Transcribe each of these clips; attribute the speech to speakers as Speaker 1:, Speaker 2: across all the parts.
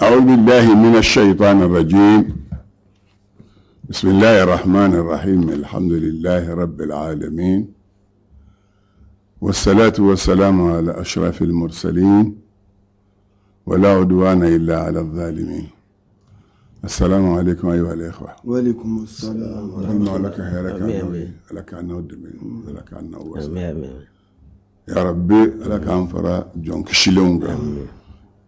Speaker 1: أعوذ بالله من الشيطان الرجيم. بسم الله الرحمن الرحيم. الحمد لله رب العالمين، والصلاة والسلام على أشرف المرسلين، ولا عدوان إلا على الظالمين. السلام عليكم أيها الإخوة.
Speaker 2: وعليكم السلام.
Speaker 1: Ala ka hɛrɛ k'an
Speaker 3: Amin.
Speaker 1: Ala k'an n'aw dɛmɛ, Ala k'an n'aw wasa.
Speaker 3: Amin, amin.
Speaker 1: Ya Rabbi, Ala k'an fara jɔn kisilenw kan.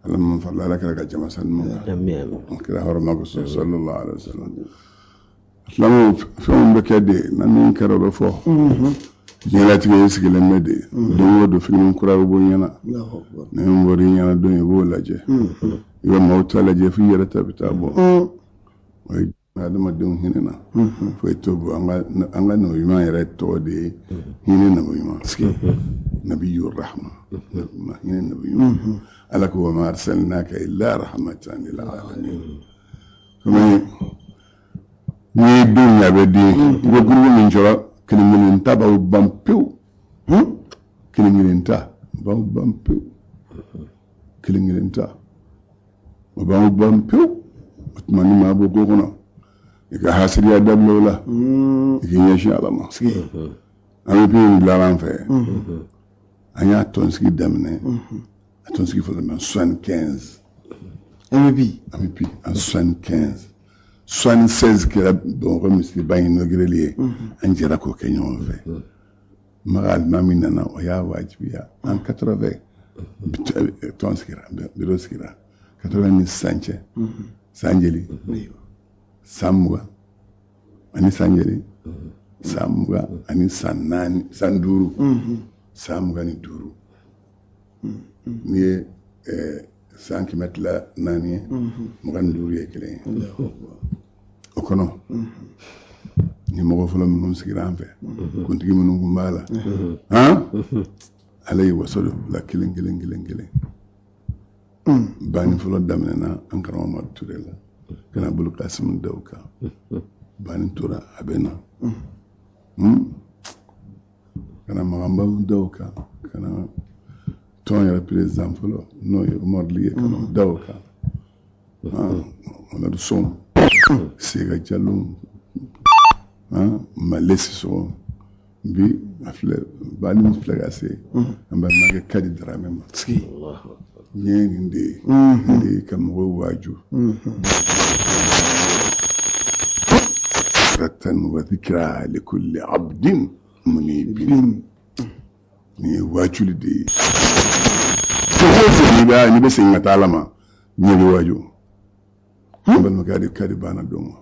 Speaker 1: Ala min farala Ala kɛra ka jama sanuman kan.
Speaker 3: Amin, amin.
Speaker 1: Kira hɔrɔma kosɔn, sallallahu alaihi wasallam. Silamɛw, fɛnw bɛ kɛ de na min kɛra, o bɛ fɔ. Diɲɛlatigɛ ye sigilen bɛ de, don o don fini kura bɛ bɔ i ɲɛna.
Speaker 2: Allahu akbar.
Speaker 1: Ni min bɔra i ɲɛna don, i b'o lajɛ. I bɛ maaw ta lajɛ f'i yɛrɛ ta bɛ taa bɔ. O ye adamadenw hinɛ na foyi t'o bɔ. An ka nabi ɲuman yɛrɛ tɔgɔ de ye hinɛ nabi ɲuman, nabiyyu rahma, hinɛ nabi ɲuman. Ala ko wa ma arsalnaka illa rahmatan lil alamin. Komi n'i ye den ye, a bɛ den i bɛ gurupu min sɔrɔ, kelen kelen ta b'aw ban pewu, kelen kelen ta b'aw ban pewu, kelen kelen ta o b'aw ban pewu. O tuma ni maa bɔ ko kɔnɔ, i ka hasiriya dabila o la, i k'i ɲɛsin Ala ma. An bɛ min bila an fɛ, an y'a tɔnsigi daminɛ, a tɔnsigi fɔlɔ mɛ 75.
Speaker 2: MVP.
Speaker 1: An bɛ bi en 75, 76 kɛra Bamakɔ misiriba inaugureli ye. An jɛra k'o kɛ ɲɔgɔn fɛ. Maga alimami nana, o y'a wajibiya. En 80 tɔn sigira, biro sigira. 80 ni sisan cɛ, san jeli? San 20 ani san jeli? San 20 ani san 4, san 5, san 25. N'i ye san 100 tila naani ye, 25 ye kelen ye. O kɔnɔ ni mɔgɔ fɔlɔ minnu sigira an fɛ, kuntigi minnu tun b'a la, han, Ala ye waso de bila kelen kelen kelen kelen. Banni fɔlɔ daminɛna an karamɔgɔ Amadu Ture la ka na bolo Kasimu da o kan. Banni tora a bɛ na ka na Maganbaw da o kan, ka na tɔn yɛrɛ président fɔlɔ, n'o ye Umaru Lige, ka na o da o kan, Mamadu Sow, Sega Jalo, Male Sisɔgɔ. Bi a filɛ, banni min filɛ ka se an balimakɛ Kadi Daramɛ ma. Ɲɛ nin de ye, nin de ye ka mɔgɔw waaju ratan wa dhikra likulli abdin munibin. Nin ye waajuli de ye. Fɛn o fɛn n'i bɛ segin ka taa Ala ma, diɲɛ bɛ waaju. An balimakɛ Kadi banna don ma,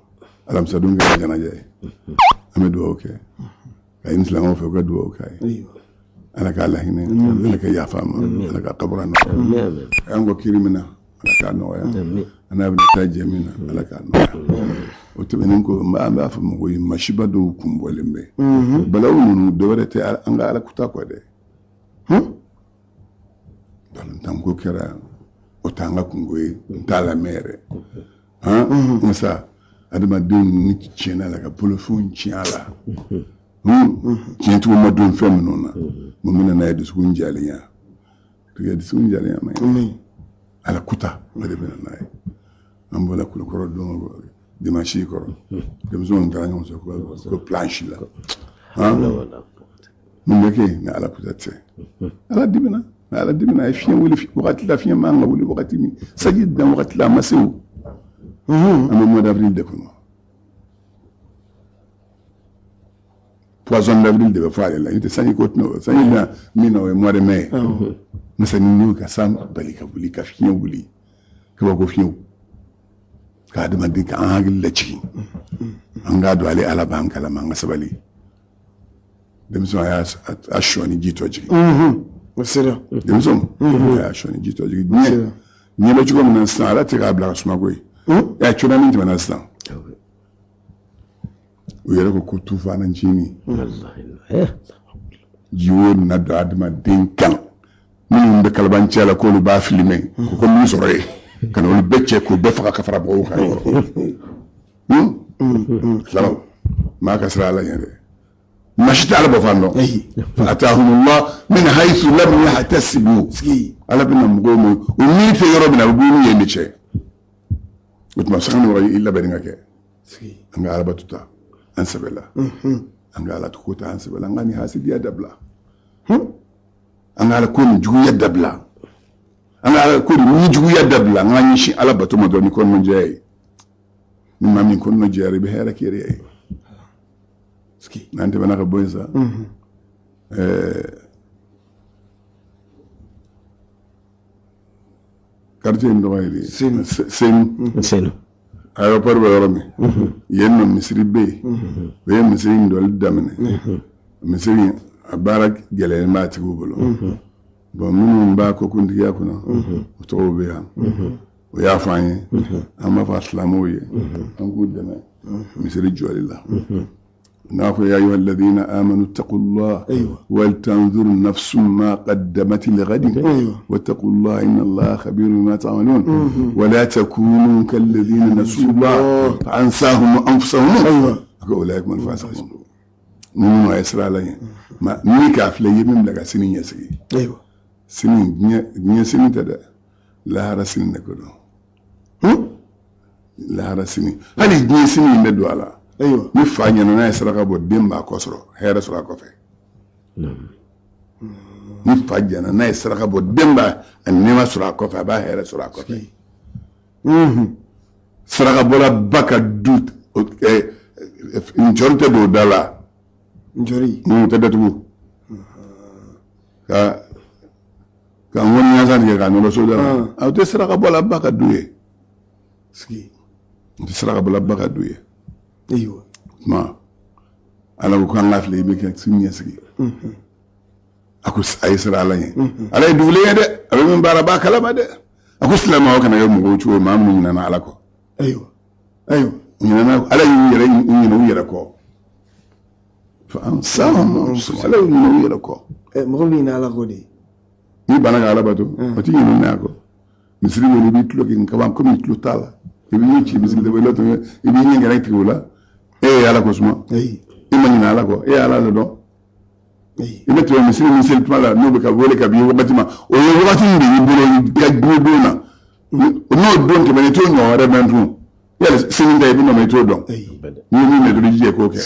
Speaker 1: alamisa don kɛra janaja ye. An bɛ dugawu kɛ ka ɲini silamɛw fɛ, u ka dugawu k'a ye. Ala k'a lahinɛ, Ala ka yafa a ma, Ala ka kabura nɔgɔya.
Speaker 3: Amin, amin.
Speaker 1: An ko kiri min na, Ala k'a nɔgɔya. An n'a bɛna taa jɛ min na, Ala k'a nɔgɔya. O tɛmɛnen kɔ, an b'a fɔ mɔgɔw ye, masiba dɔw kun bɔlen bɛ balawu ninnu, dɔwɛrɛ tɛ an ka Ala kuta kɔ dɛ. Balontanko kɛra, o t'an ka kunko ye, n t'a lamɛn yɛrɛ. Han, masa adamadenw ni tiɲɛna la ka bolofɛnw tiɲɛ a la, tiɲɛcogo ma don fɛn minnu na. Mun bɛ na n'a ye? Dusukun jalenya tigɛ, dusukun jalenya ma ɲi. Ala kuta, o de bɛ na n'a ye. An bɔra Kulukɔrɔ don dimanche kɔrɔ, denmisɛnw taara ɲɔgɔn sɔrɔ ko planche la. Han, mun bɛ kɛ yen ni Ala kuta tɛ? Ala dimina, ni Ala dimina, a ye fiɲɛ wuli wagati la, fiɲɛ man ka wuli wagati min, sanji dan wagati la, a ma se. O an bɛ mois d'avril de kɔnɔ, poisson d'avril de bɛ fɔ ale la. I tɛ sanji ko tɛna o sanji dan min na, o ye mois de mai ye. Masa ni y'o ka san bali ka wuli, ka fiɲɛ wuli, kabako fiɲɛw, ka adamaden ka an hakili lajigin, an k'a dɔn ale Ala b'an kalama, an ka sabali. Denmisɛnw, a y'a a sɔɔni ji tɔ jigin.
Speaker 2: O sera.
Speaker 1: Denmisɛnw, a y'a sɔɔni ji tɔ jigin. Diɲɛ ɲɛ bɛ cogo min na sisan, Ala tɛ k'a bila ka suma koyi. Ɛ, cogoya min tɛmɛna sisan, u yɛrɛ ko ko tufana ncinin. Jiwo nana don adamaden kan. Minnu bɛ kalabanciya la k'olu b'a filmer, ko min sɔrɔ yen ka na olu bɛɛ cɛ k'u bɛɛ faga ka fara mɔgɔw kan. Silamɛw, maa ka siran Ala ɲɛ dɛ. Maa si tɛ Ala bɔ fan dɔn. Fa atahumullah min haythu lam yahtasibu. Ala bɛna mɔgɔw ma, u miiri tɛ yɔrɔ min na, u b'u yen de cɛ. O tuma sanga ni wagati i labɛnni ka kɛ. An ka alabato ta an sɛbɛ la. An ka ala ko ta an sɛbɛ la. An ka nin hasidiya dabila. An ka ala ko ni juguya dabila. An ka ala ko ni juguya dabila. An ka ɲɛsin ala bato ma dɔrɔn ni kɔnɔnajɛya ye. Ni maa min kɔnɔnajɛyara, i bɛ hɛrɛ k'i yɛrɛ ye. N'an tɛmɛna ka bɔ yen sa, quartier in tɔgɔ ye di? Senu.
Speaker 3: Senu.
Speaker 1: Aéroport bɛ yɔrɔ min, yen nɔ misiri bɛ yen. U ye misiri in jɔli daminɛ. Misiri in, a baara gɛlɛyalen b'a tigiw bolo. Bon, minnu b'a ko kuntigiya kunna, o tɔgɔw bɛ yan. O y'a fɔ an ye, an b'a fɔ a silamɛw ye, an k'u dɛmɛ misiri jɔli la. N'a fɔ: ya ayuha alladhina amanu ittaqullah waltanzur nafsum ma qaddamat lighadin wattaqullah inna allaha khabirun bima ta'malun wala takunu kalladhina nasu Allah fa ansahum anfusahum ko ulaika humul fasiqun. Minnu a ye siran Ala ɲɛ ma ni k'a filɛ, i ye min bila ka sini ɲɛsigi. Sini, diɲɛ sini tɛ dɛ, lahara sini de ko don. Lahara sini, hali diɲɛ sini in bɛ don a la. Ni fa ɲɛna, n'a ye saraka bɔ, den b'a kɔ sɔrɔ, hɛrɛ sɔrɔ a kɔfɛ. Ni fa jɛna, n'a ye saraka bɔ, den b'a a nɛɛma sɔrɔ a kɔfɛ, a b'a hɛrɛ sɔrɔ a kɔfɛ. Saraka bɔla ba ka du, njɔri tɛ don o da la.
Speaker 2: Njɔri.
Speaker 1: O tɛ datugu ka ŋɔni ɲansan tigɛ k'a nɔrɔ so da la. O tɛ saraka bɔla ba ka du ye. O tɛ saraka bɔla ba ka du ye. Tuma Ala ko k'an ka filɛ, i bɛ kɛ sini ɲɛsigi. A ko a ye siran Ala ɲɛ. Ala ye dugulen ye dɛ, a bɛ min baara, b'a kalama dɛ. A ko silamɛw kana kɛ mɔgɔw cogo ye, maa minnu ɲinɛna Ala kɔ.
Speaker 2: Ayiwa, ayiwa.
Speaker 1: Ɲinɛna Ala y'u yɛrɛ ɲinɛ u yɛrɛ kɔ. Fa ansahum, Ala y'u ɲinɛ u yɛrɛ kɔ.
Speaker 2: Mɔgɔ bɛ ɲinɛ Ala kɔ de.
Speaker 1: N'i banna ka Ala bato, o tɛ ɲinɛ n'a kɔ. Misiri wele, i b'i tulo kɛ kaban komi i tulo t'a la. I b'i ɲɛ ci misiri tɛ, i b'i ɲɛ gɛrɛ tigɛ o la. E ye Ala ko suma. I ma ɲinɛ Ala kɔ, e ye Ala de dɔn. I bɛ tɛmɛ misiri min seli tuma la, n'o bɛ ka wele ka bi wagati ma, o ye wagati min de y'i bolo i ka diɲɛ don na. N'o don tɛmɛna, i t'o ɲɔgɔn wɛrɛ mɛn tun. Yali sini ta i bɛ nɔ, i t'o dɔn. N'i ye min mɛn dɔrɔn, i jija k'o kɛ.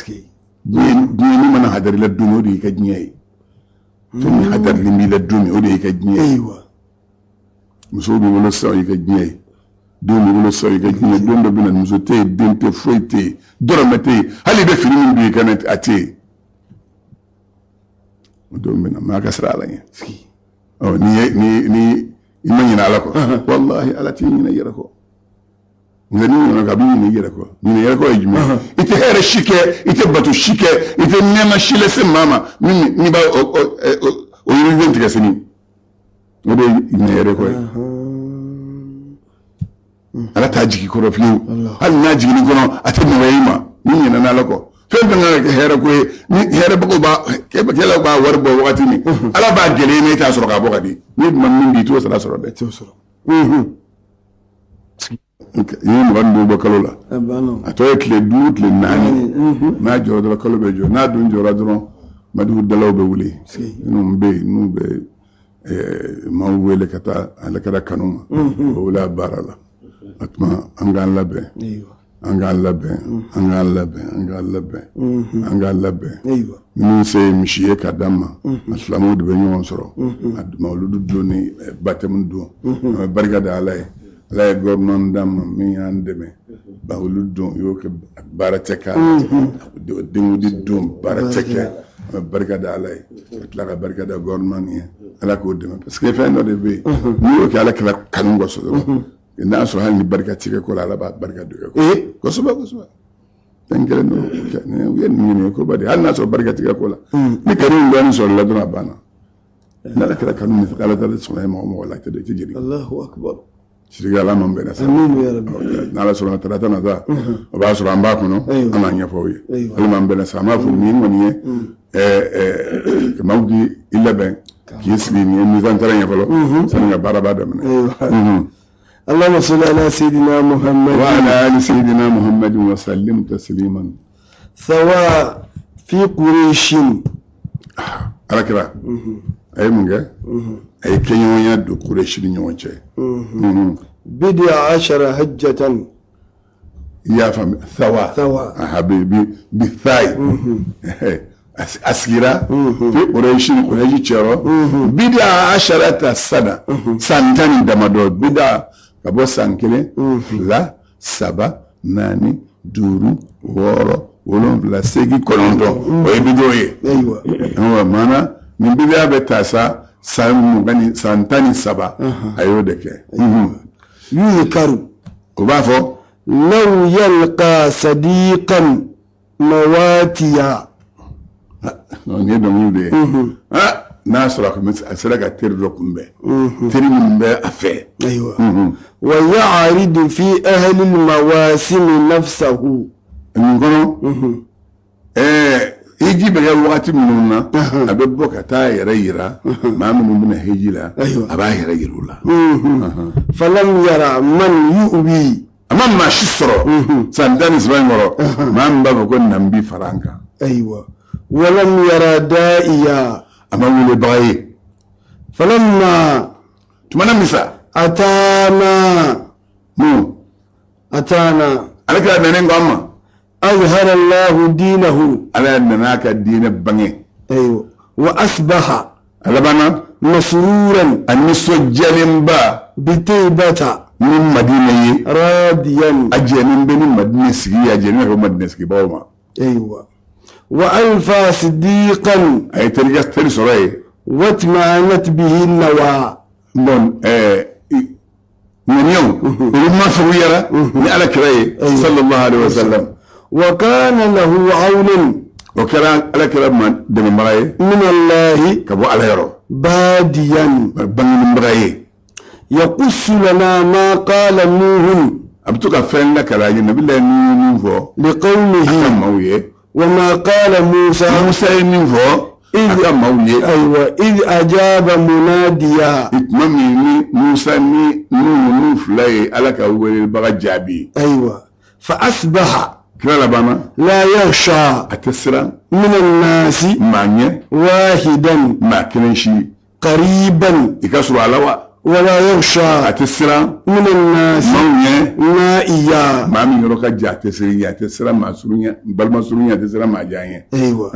Speaker 1: Diɲɛ min mana hadari la don min, o de y'i ka diɲɛ ye. Fɛn min hadarilen b'i la don min, o de y'i ka diɲɛ ye. Musow b'i bolo sisan, o y'i ka diɲɛ ye. Denw b'i bolo sisan, o y'i ka diɲɛ ye. Don dɔ bɛ na, muso tɛ yen, den tɛ, foyi tɛ yen, dɔrɔmɛ tɛ yen, hali i bɛ fini min don i kan na, a tɛ yen. O don bɛ na, maa ka siran Ala ɲɛ. Ɔ ni ni i ma ɲinɛ Ala kɔ, walahi Ala t'i ɲinɛ i yɛrɛ kɔ. Nka n'i ɲinɛ kɔ, a b'i ɲinɛ i yɛrɛ kɔ. Ɲinɛ yɛrɛ kɔ ye jumɛn ye? I tɛ hɛrɛ si kɛ, i tɛ bato si kɛ, i tɛ nɛɛma si lase maa ma min n'i b'a o yiriden tigɛ sini. O de ye ɲinɛ yɛrɛ kɔ ye. Ala t'a jigin kɔrɔ fiyewu. Hali n'a jiginni kɔnɔ, a tɛ nɔgɔya i ma n'i ɲinɛna Ala kɔ. Fɛn fɛn kan ka kɛ hɛrɛ ko ye, ni hɛrɛbagaw b'a kɛlaw b'a wari bɔ wagati min, Ala b'a gɛlɛya i ma, i t'a sɔrɔ k'a bɔ ka di. N'i tun ma min di, i t'o sara sɔrɔ dɛ. I ye 25 bɔ kalo la, a tɔ ye tile 5, tile 4. N'a jɔra dɔrɔn, kalo bɛ jɔ. N'a dun jɔra dɔrɔn, madiw dalaw bɛ wuli. Minnu bɛ yen n'u bɛ maaw wele ka taa ale kɛra kanu ma, o wuli a baara la. O tuma an k'an labɛn, an k'an labɛn, an k'an labɛn, an k'an labɛn, an k'an labɛn. Minnu se ye misi ye ka d'an ma, a silamɛw de bɛ ɲɔgɔn sɔrɔ a mawuludu don ni batɛmu don. An bɛ barika da Ala ye. Ala ye gouvernement d'an ma min y'an dɛmɛ. Mawuludu don, u y'o kɛ baara tɛ k'a la. Denkundi don, baara tɛ kɛ. An bɛ barika da Ala ye ka tila ka barika da gouvernement ye. Ala k'o dɛmɛ, parce que fɛn dɔ de bɛ yen, n'i y'o kɛ Ala kɛra kanu kosɔn dɔrɔn, n'a sɔrɔ hali ni barika ti kɛ ko la, Ala b'a barika don kɛ kosɛbɛ kosɛbɛ. Fɛn kelen don, u ye nin ɲini koba de ye. Hali n'a sɔrɔ barika ti kɛ ko la, ni kanu in dɔɔnin sɔrɔla dɔrɔn, a banna. N'Ala kɛra kanu min fɛ, Ala taara sɔnna ye mɔgɔ mɔgɔ la, i tɛ jeli.
Speaker 2: Allahu akbar.
Speaker 1: Siriki Ala man bɛnna sa. N'Ala sɔnna, tarata nata, o b'a sɔrɔ an b'a kɔnɔ, an b'a ɲɛfɔ aw ye. Ala man bɛnna sa, an b'a fɔ nin kɔni ye maaw k'i labɛn k'i sigi nin ye mise en terrain ye fɔlɔ sani ka baara b'a daminɛ.
Speaker 2: اللهم صل على سيدنا محمد
Speaker 1: وعلى آل سيدنا محمد وسلم تسليما.
Speaker 2: سواء في قريش.
Speaker 1: Ala kira a ye mun kɛ? A ye kɛɲɔgɔnya don Kurɛsi ni ɲɔgɔn cɛ.
Speaker 2: بضع عشر حجة.
Speaker 1: I y'a faamu, thawa.
Speaker 2: Thawa.
Speaker 1: Aha, bi bi bi thayi. A sigira fi Qurayshi, Qurayshi cɛrɔ, bida asharata sana, san 10 ni damadɔ. Bida ka bɔ san 1, 2, 3, 4, 5, 6, 7, 8, 9, o ye bido ye.
Speaker 2: Ayiwa.
Speaker 1: Ayiwa, maana nin bidiya bɛ taa sa san 20 ni san 13, a y'o de kɛ.
Speaker 2: Yuzkaru.
Speaker 1: O b'a fɔ.
Speaker 2: Law yalqa sadiqan mawatiya.
Speaker 1: Nin ye dɔnkili de ye. N'a sɔrɔ a sera ka teri dɔ kunbɛn, teri min bɛ a fɛ.
Speaker 2: Ayiwa. Wa ya'ridu fi ahli al-mawasimi nafsahu.
Speaker 1: Nin kɔnɔ, hiji bɛ kɛ wagati minnu na, a bɛ bɔ ka taa a yɛrɛ yira maa minnu bɛna hiji la, a b'a yɛrɛ yira u la.
Speaker 2: Falam yara man yu'wi.
Speaker 1: A ma maa si sɔrɔ san 13 in kɔrɔ, maa min b'a fɔ ko na n bi fara an kan.
Speaker 2: Ayiwa. Walam yara da'iya.
Speaker 1: A ma welebaga ye.
Speaker 2: Falamma.
Speaker 1: Tuma na misa.
Speaker 2: Atana.
Speaker 1: Mun.
Speaker 2: Atana.
Speaker 1: Ale kɛra nalen ko an ma.
Speaker 2: Azhara Allahu dinahu.
Speaker 1: Ala nana a ka diinɛ bange.
Speaker 2: Ayiwa. Wa asbaha.
Speaker 1: A labanna.
Speaker 2: Masruran.
Speaker 1: A nisɔndiyalenba.
Speaker 2: Bitaybata.
Speaker 1: Ni Madina ye.
Speaker 2: Radiyan.
Speaker 1: A jɛnnen bɛ ni Madina sigi ye, a jɛnnen bɛ Madina sigibagaw ma.
Speaker 2: Ayiwa. Wa alfa sidiqan.
Speaker 1: A ye terikɛ teri sɔrɔ yen.
Speaker 2: Watma'anat bihi nawa.
Speaker 1: Bon, ŋaniyaw olu ma fuguyara ni Ala kira ye, sallallahu alaihi wa sallam.
Speaker 2: Wa kana lahu awnun.
Speaker 1: O kɛra Ala kira ma dɛmɛbaga ye.
Speaker 2: Min Allahi.
Speaker 1: Ka bɔ Ala yɔrɔ.
Speaker 2: Badiyan.
Speaker 1: Bangebaga ye.
Speaker 2: Yaqussu lana ma qala Nuhun.
Speaker 1: A bɛ to ka fɛn lakali an ye, Nabilayi Nuhu ye min fɔ.
Speaker 2: Liqawmihi.
Speaker 1: A ka maaw ye.
Speaker 2: Wa ma qala Musa.
Speaker 1: Musa ye min fɔ. A ka maaw ye.
Speaker 2: Ayiwa, iz ajaba munadiya.
Speaker 1: Tuma min ni Musa ni Nuhu n'u fila ye Ala ka welebaga jaabi.
Speaker 2: Ayiwa. Fa asbaha.
Speaker 1: Kira labanna.
Speaker 2: La yakhsha.
Speaker 1: A tɛ siran.
Speaker 2: Min an-nasi.
Speaker 1: Maa ɲɛ.
Speaker 2: Wahidan.
Speaker 1: Maa kelen si.
Speaker 2: Qariban.
Speaker 1: I ka sɔrɔ a la wa?
Speaker 2: Wala yakhsha.
Speaker 1: A tɛ siran.
Speaker 2: Min an-nasi.
Speaker 1: Maaw ɲɛ.
Speaker 2: Na'iya.
Speaker 1: Maa min yɔrɔ ka jan, a tɛ siran ɲɛ, a tɛ siran maa surun ɲɛ, balima surun ɲɛ, a tɛ siran maa jan ɲɛ.
Speaker 2: Ayiwa.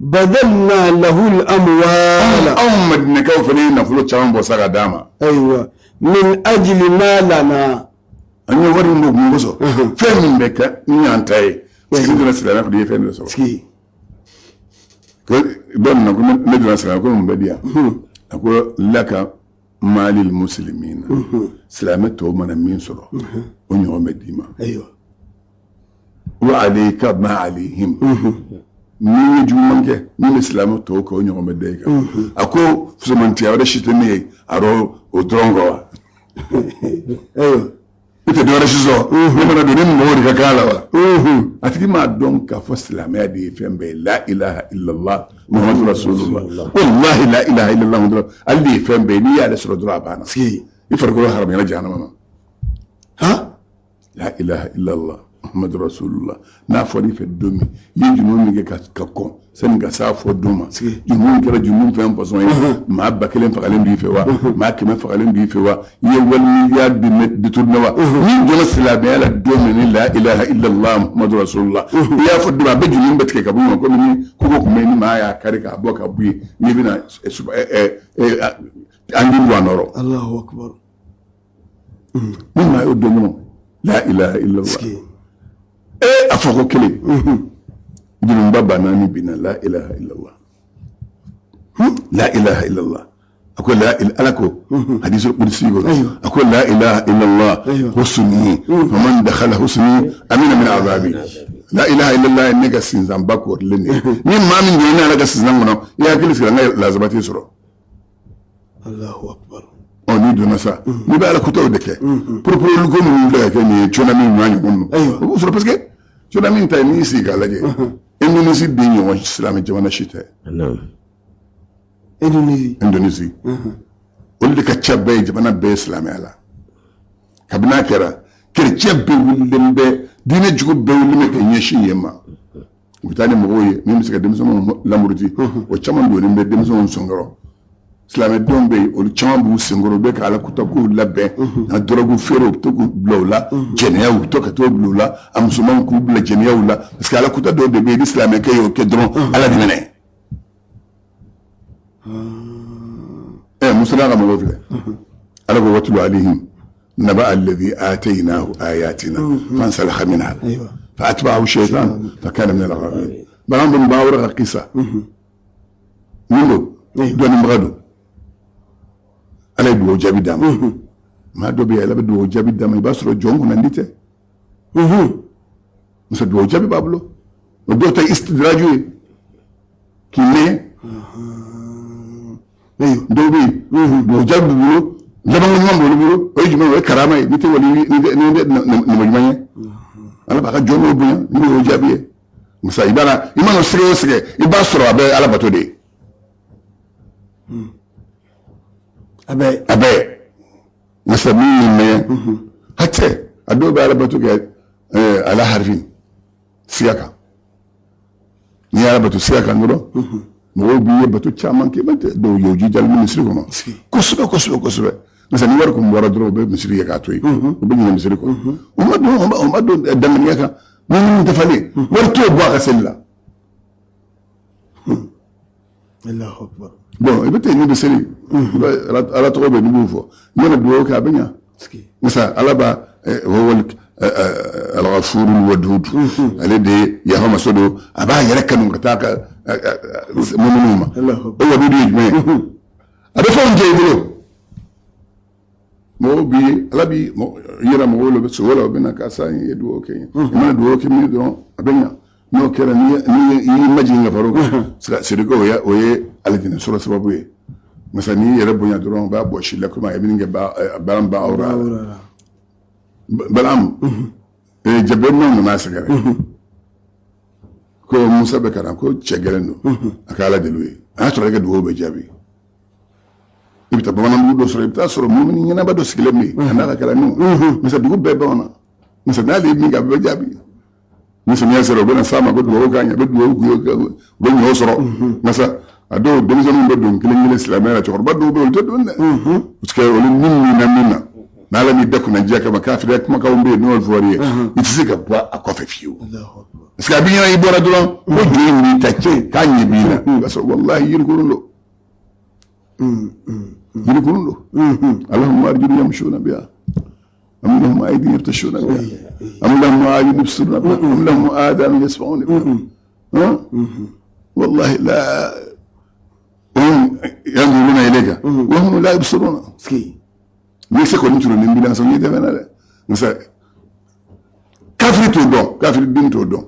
Speaker 2: Badalna lahu al-amwala.
Speaker 1: Anw Madinɛkaw fana ye nafolo caman bɔ sa ka d'a ma.
Speaker 2: Ayiwa. Min ajli ma lana.
Speaker 1: An ye wari min bɔ kun kosɔn. Fɛn min bɛ kɛ n y'an ta ye. Sigi donna silamɛ kɔnɔ, i ye fɛn dɔ sɔrɔ.
Speaker 2: Sigi.
Speaker 1: Dɔ nana ko ne donna silamɛ ko mun bɛ di yan. A ko laka maalil muslimina. Silamɛ tɔw mana min sɔrɔ, o ɲɔgɔn bɛ d'i ma.
Speaker 2: Ayiwa.
Speaker 1: Wa alayka ma alayhim. N'i ye juguman kɛ, min bɛ silamɛ tɔw kɛ, o ɲɔgɔn bɛ da i kan. A ko fusamantiya wɛrɛ si tɛ ne ye a rɔ o dɔrɔn kɔ wa?
Speaker 2: Ayiwa.
Speaker 1: I tɛ dɔwɛrɛ si sɔrɔ. Ne mana don, ne ni mɔgɔw de ka kan la wa? A tigi m'a dɔn k'a fɔ silamɛya de ye fɛn bɛɛ ye. La ilaha illallah muhammadu rasulullah. Wallahi la ilaha illallah muhammadu ale de ye fɛn bɛɛ ye. N'i y'ale sɔrɔ dɔrɔn, a banna. I farikolo haramuyara jahanama ma.
Speaker 2: Han?
Speaker 1: La ilaha illallah muhammadu rasulullah. N'a fɔra i fɛ don min, i ye jurumu min kɛ ka kɔn sani ka s'a fɔ don ma, jurumu kɛra jurumu fɛn fasɔn ye, maa 1000 fagalen b'i fɛ wa, maa 100 fagalen b'i fɛ wa, i ye wali miliyari détourné wa, n'i donna silamɛya la don min ni la ilaha illallah muhammadu rasulullah, i y'a fɔ don min, a bɛ jurumu bɛɛ tigɛ ka bɔ ɲɔgɔn, komi ni kogo tun bɛ yen, ni maa y'a kari k'a bɔ ka bɔ yen, n'i bɛna an den don a nɔrɔ.
Speaker 2: Allahu akbar.
Speaker 1: Ni maa y'o dɔn dɔrɔn, la ilaha illallah. A fɔ ko kelen. Juruba ba naani binna, la ilaha illallah. La ilaha illallah. A ko la ilaha, Ala ko hadisul qudsi ko, a ko la ilaha illallah husni faman dakhala husni amina min azabi. La ilaha illallah ne ka sinsanba kɔrilen de ye. Ni maa min donna Ala ka sinsan kɔnɔ, i hakili sigi, an ka lazaba t'i sɔrɔ.
Speaker 2: Allahu akbar.
Speaker 1: Ɔ, n'i donna sa, n'i bɛ Ala kotaw de kɛ, poroporoli ko minnu filɛ ka kɛ nin ye, tsunami ɲɔgɔn ɲɔgɔn ninnu, o b'o sɔrɔ, parce que tsunami ta ye, n'i sigi k'a lajɛ, Indonésie den ɲɔgɔn silamɛ jamana si tɛ.
Speaker 2: Indonésie.
Speaker 1: Indonésie. Olu de ka ca bɛɛ ye, jamana bɛɛ ye silamɛya la. Kabini a kɛra, kerecɛn bɛɛ wulilen bɛ, diinɛ jugu bɛɛ wulilen bɛ ka ɲɛsin yen ma. U bɛ taa ni mɔgɔw ye min bɛ se ka denmisɛnninw lamuruti, o caman donnen bɛ denmisɛnninw sɔnkɔrɔ. Silamɛdenw bɛ yen, olu caman b'u senkɔrɔ, u bɛ ka ala kuta kow labɛn na, dɔrɔgu feere, u bɛ to k'u bila o la, jɛnɛya, u bɛ to ka t'o bila o la, a musomanw k'u bila jɛnɛyaw la, parce que ala kuta dɔw de bɛ yen, ni silamɛkɛ y'o kɛ dɔrɔn, Ala bɛ minɛ. Ɛ Musa n'a ka mɔgɔw filɛ, Ala ko watulu alayhim naba alladhi ataynahu ayatina fansalakha minha fa atba'ahu shaytan fa kana min al-ghawin. Balan bin Bawura ka kisa min don, dɔnnibaga don, Ala ye dugawu jaabi d'a ma. Maa dɔ bɛ yen, Ala bɛ dugawu jaabi d'a ma, i b'a sɔrɔ jɔn kunnandi tɛ, muso dugawu jaabi b'a bolo. O dɔw ta istidraju ye k'i nɛgɛ. Dɔw bɛ yen, dugawu jaabi b'u bolo, labanko ɲuman b'olu bolo. O ye jumɛn? O ye karama ye. N'i tɛ wali, n'i tɛ nabi ɲuman ye, Ala b'a ka jɔn dɔw bonya n'o y'o jaabi ye. Musa, i b'a la, i mana sɛgɛ o sɛgɛ, i b'a sɔrɔ a bɛ Ala bato de ye.
Speaker 2: A bɛɛ.
Speaker 1: A bɛɛ. Masa min ye mɛn hatɛ, a dɔw bɛ Ala bato kɛ ala harifin siga kan. N'i ye Ala bato siga kan dɔrɔn, mɔgɔw b'i ye bato caman kɛ, dɔw ye u jijali misiri kɔnɔ kosɛbɛ kosɛbɛ kosɛbɛ. Masa ni wari kun bɔra dɔrɔn, u bɛ misiri ye k'a to yen, u bɛ ɲinɛ misiri kɔ. U ma don danganiya kan ni min dafalen, wari t'o bɔ a ka seli la.
Speaker 2: Allahu akbar.
Speaker 1: Bon, i bɛ taa, n'i bɛ seli, Ala tɔgɔ bɛ, n'i b'o fɔ, n'i mana dugawu kɛ, a bɛ ɲa. Masa Ala b'a huwa al-ghafurul wadud, ale de ye yafa maso don, a b'a yɛrɛ kanu ka taa ka muminiw ma. O wadudu ye jumɛn ye? A bɛ fɛnw jɛ i bolo, mɔgɔw bi Ala bi yɛrɛ, mɔgɔw la bɛ sogo la, u bɛ na karisa ye dugawu kɛ n ye. I mana dugawu kɛ min dɔrɔn, a bɛ ɲa. N'o kɛra, ni y'i majigin ka far'o kan, sirike, o ye alijinɛ sɔrɔ sababu ye. Masa n'i yɛrɛ bonya dɔrɔn, u b'a bɔsi la, komi a ye min kɛ Balam ba awra Balam jabe n'o nana sɛgɛrɛ ko Musa bɛ ka na, ko cɛ gɛlɛn don, a ka Ala deli u ye. A y'a sɔrɔ ale ka dugawu bɛ jaabi. I bɛ taa bamanan dugu dɔ sɔrɔ, i bɛ taa sɔrɔ mumini ɲɛnaba dɔ sigilen bɛ yen, a n'a ka kalandenw. Masa dugu bɛɛ bamanan, masa n'ale ye min kɛ, a bɛ jaabi. Ni samiya sera, u bɛ na s'a ma ko dugawu k'a ɲɛ, a bɛ dugawu k'u ye, u bɛ ɲɔ sɔrɔ. Masa a dɔw denmisɛnninw bɛ don kelen kelen silamɛya la, cɛkɔrɔba dɔw bɛ yen, olu tɛ don dɛ, parce que olu min min na min na n'Ala m'i da kunnajiya kama, kafiriya kumakanw bɛ yen, n'o fɔr'i ye, i tɛ se ka bɔ a kɔfɛ fiyewu, parce que a b'i ɲɛna, i bɔra dɔrɔn ko joli in b'i ta cɛ k'a ɲɛ b'i la, i b'a sɔrɔ walahi yirikurun don, yirikurun don. Allahumma arjulun yamshuna biha am lahum aydin yabtashuna biha am lahum a'yun yubsiruna biha am lahum adanun yasma'una biha. Wallahi la hum yanzuruna ilayka wa hum la yubsiruna. Ni se kɔni turu ni bilan sɔn, n'i tɛ fɛn na dɛ. Masa kafiri t'o dɔn, kafiri den t'o dɔn.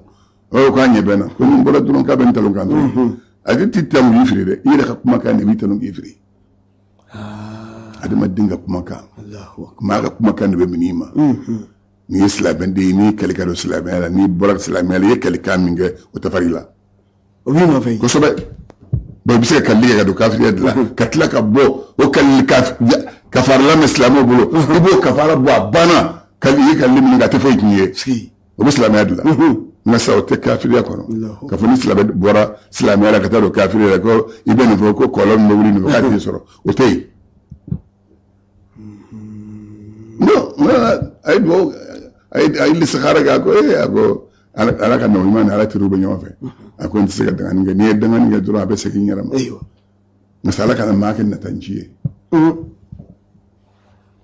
Speaker 1: O k'a ɲɛ bɛ na ko ni n bɔra dɔrɔn k'a bɛ n talon kan dɔrɔn, a tɛ tanu k'i firi dɛ, i yɛrɛ ka kumakan de b'i tanu k'i firi. Adamaden ka kumakan, maa ka kumakan de bɛ minɛ i ma. N'i ye silamɛden ye, n'i ye kalikan don silamɛya la, n'i bɔra silamɛya la, i ye kalikan min kɛ, o tɛ far'i la.
Speaker 2: O b'i nɔfɛ.
Speaker 1: Kosɛbɛ. Bon, i bɛ se ka kalili kɛ ka don kafiriya de la, ka tila ka bɔ o kalili kafarila min silamɛw bolo, i b'o kafara bɔ, a banna. Kali i ye kalili min kɛ, a tɛ foyi tiɲɛ ye, o bɛ silamɛya de la. Nka sa o tɛ kafiriya kɔnɔ, ka fɔ ni silamɛ bɔra silamɛya la ka taa don kafiriya la, ko i bɛ nin fɔ ko kɔlɔn min bɛ wuli nin fɛ k'a t'i sɔrɔ, o tɛ yen. Non, a ye dugawu, a ye istikhara kɛ. A ko ee, a ko Ala ka nabi ɲuman ni Ala teriw bɛ ɲɔgɔn fɛ. A ko n tɛ se ka dangani kɛ, n'i ye dangani kɛ dɔrɔn, a bɛ segin n yɛrɛ ma. Nka Ala kana maa kɛ natanci ye.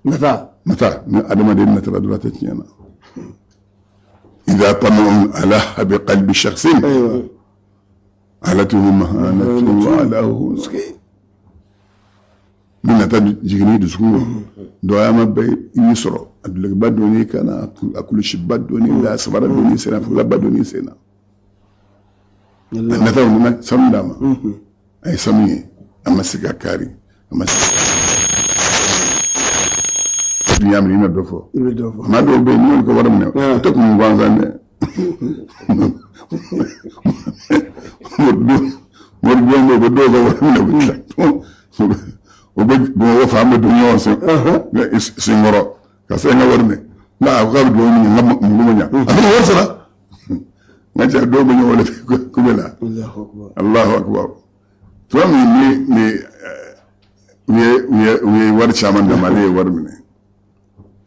Speaker 2: Nata.
Speaker 1: Nata, ni adamaden natara dɔrɔn, a tɛ tiɲɛ na. إذا طمع ألح بقلب شخص علته مهانته وعلاه. Ni nata jiginni dusukun kɔnɔ, dɔgɔyama bɛɛ i y'i sɔrɔ, a dulokiba donni kan na, a kulusiba donni la, a sabara donni sen na, fulaba donni sen na. A nata, o nana sanu d'a ma, a ye sanu ye, a ma se ka kari, a ma se dunya minɛ. I na dɔ fɔ.
Speaker 2: I bɛ dɔ fɔ.
Speaker 1: Maa dɔw bɛ yen, n'i y'olu ka wari minɛ, o tɛ kun gansan dɛ. Moridenw bɛ yen, u bɛ dɔw ka wari minɛ, u bɛ tila u bɛ Bamakɔ fan bɛɛ don ɲɔgɔn senkɔrɔ ka se n ka wari minɛ. N'a a ko k'a bɛ dugawu min kɛ, n ka mugu ma ɲa, a bɛ wari sara. N ka cɛ, dɔw bɛ ɲɔgɔn wele kube la. Allahu akbar. Tuma min ni U ye wari caman d'a ma, ale ye wari minɛ.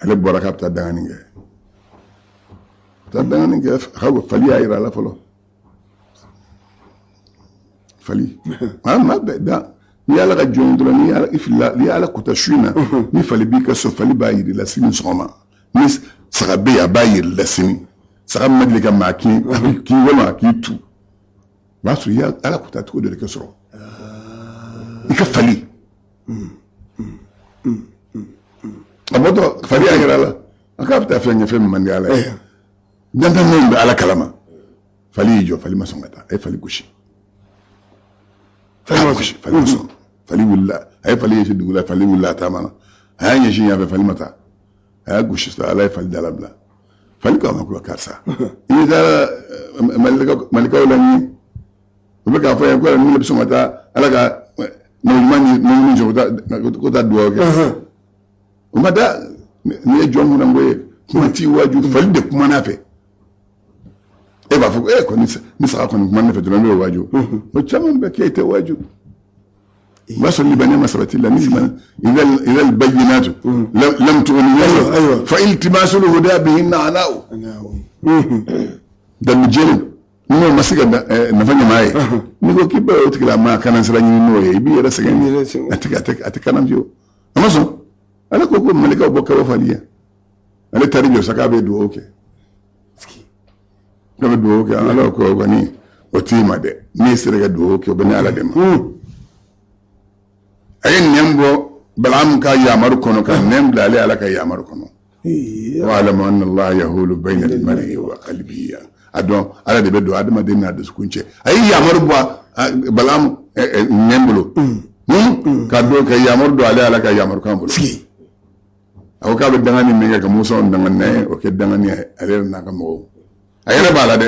Speaker 1: Ale bɔra k'a bɛ taa dangani kɛ, taa dangani kɛ. A ka fali y'a yira a la fɔlɔ. Fali maa maa bɛɛ da, n'i y'ala ka jɔn ye dɔrɔn, n'i y'ala i filila, n'i y'ala kuta su in na, ni fali b'i ka so, fali b'a yir'i la sini sɔgɔma. Ni saga bɛ yen, a b'a yir'i la sini. Saga min ma deli ka maa kin, a bɛ k'i walima a k'i tu. O b'a sɔrɔ i y'ala kuta cogo dɔ de kɛ sɔrɔ i ka fali. A bɔtɔ, fali y'a yira a la, a k'a bɛ taa fɛn kɛ, fɛn min man di ala ye. Dantan min bɛ ala kalama, fali y'i jɔ, fali ma sɔn ka taa. A ye fali gosi, fali ma gosi, fali ma sɔn. Fali wulila, a ye fali ɲɛsin dugu la, fali wulila, a taama na, a y'a ɲɛsin yan fɛ, fali ma taa. A y'a gosi sisan, ala ye fali dala bila. Fali ko a ma ko karisa, i bɛ taa malikaw la ɲɛ, u bɛ k'a fɔ yan ko ninnu de bɛ sɔn ka taa ala ka nabi ɲuman ni nabi ɲuman ko taa dugawu kɛ. O ma da. N'i ye jɔn kunna ko ye, kuma t'i waaju, fali de kumana fɛ. E b'a fɔ ko e kɔni, ni saga kɔni kuma ne fɛ dɔrɔn, ne bɛ waaju. O caman bɛ kɛ, e tɛ waaju. O b'a sɔrɔ limaniya ma sabati la. Ni limaniya, إذا البينات لم تغن فالتماس الهدى بهن عناء. Dalu jɛlen n'o ma se ka nafa ɲama ye, n'i ko k'i bɛ o tigila maa kana sira ɲini n'o ye, i b'i yɛrɛ sɛgɛn. A tɛ kana fiyewu. A ma sɔn. Ale ko ko malikaw bɔ kaba fali ye. Ale taari jɔ sa k'a bɛ dugawu kɛ, k'a bɛ dugawu kɛ. Ala ko kɔni o t'i ma dɛ. N'i sera ka dugawu kɛ, o bɛ ne ala de ma. A ye nɛn bɔ Balamu ka yamaru kɔnɔ ka nɛn bila ale ala ka yamaru kɔnɔ. واعلم أن الله يحول بين المرء وقلبه. A dɔn ala de bɛ don adamaden n'a dusukun cɛ. A ye yamaru bɔ Balamu nɛn bolo ka don ka yamaru don ale ala ka yamaru kan bolo. A ko k'a bɛ dangani min kɛ ka Musa danga nɛ, o kɛ dangani ye ale yɛrɛ n'a ka mɔgɔw. A yɛrɛ b'a la dɛ,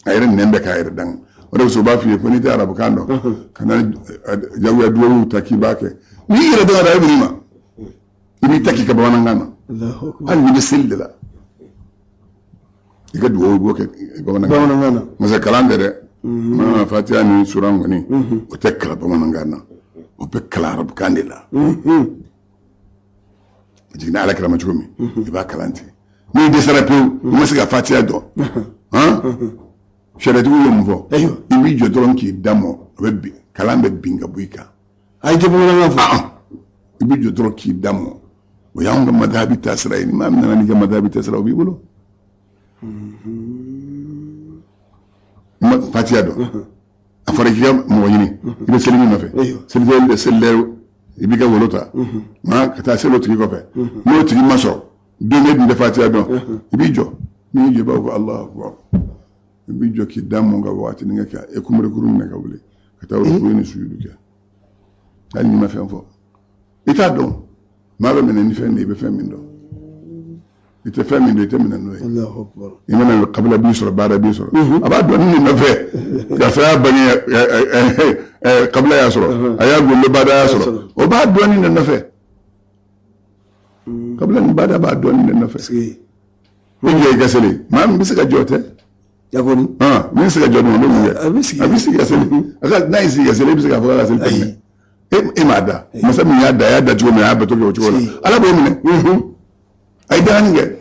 Speaker 1: a yɛrɛ nɛn bɛ k'a yɛrɛ danga. O de kosɔn u b'a f'i ye ko n'i tɛ arabukan dɔn, ka na jagoya duwawu ta k'i b'a kɛ. N'i yɛrɛ danga da, e bɛ n'i ma, i b'i ta k'i ka bamanankan na. Hali n'i bɛ seli de la, i ka duwawu, i b'o kɛ bamanankan na. Parce que kalan tɛ dɛ. Ma fatiha ni suran kɔni, o tɛ kalan bamanankan na, o bɛ kalan arabukan de la. A jiginna ala kira ma cogo min, i b'a kalan ten. N'i dɛsɛra pewu, i ma se ka fatiha dɔn, sariatigiw ye mun fɔ? I b'i jɔ dɔrɔn k'i da mɔ, a bɛ bin, kalan bɛ bin ka bɔ i kan.
Speaker 2: A ye tɛ bamanankan fɔ.
Speaker 1: I b'i jɔ dɔrɔn k'i da mɔ. O y'anw ka madahabi taasira ye. Ni maa min nana n'i ka madahabi taasira, o b'i bolo. I ma fatiha dɔn, a fɔra k'i ka mɔgɔ ɲini, i bɛ seli min nɔfɛ, seli seli, i b'i ka wolo ta ka taa seli o tigi kɔfɛ. N'o tigi ma sɔrɔ don, ne dun tɛ fatiha dɔn, i b'i jɔ. N'i y'i jɔ, i b'a fɔ ko Alahu akubar. I b'i jɔ k'i da mɔ ka waati kɛ ka e kunberekuru minɛ ka wuli ka taa ruku ni sujudu kɛ. Hali n'i ma fɛn fɔ, i t'a dɔn. Maa bɛ minɛ ni fɛn de ye, i bɛ fɛn min dɔn. I tɛ fɛn min dɔn, i tɛ minɛ n'o ye. I mana kabila b'i sɔrɔ, baara b'i sɔrɔ, a b'a dɔn ni nɔfɛ karisa y'a bange, kabila y'a sɔrɔ, a y'a gundo, baada y'a sɔrɔ, o b'a dɔn ni nɔfɛ. Kabila ni baada b'a dɔn ni nɔfɛ. I jɔ i ka seli, maa min bɛ se ka jɔ tɛ.
Speaker 2: Yakoni.
Speaker 1: Min bɛ se ka jɔ dun, a bɛ mun kɛ?
Speaker 2: A bɛ sigi.
Speaker 1: A bɛ sigi ka seli. A ka n'a y'i sigi ka seli, e bɛ se k'a fɔ k'a ka seli tɛmɛ. E m'a da. Masa min y'a da, a y'a da cogo min, a y'a bato kɛ o cogo la. Ala b'o minɛ. A ye dangani kɛ.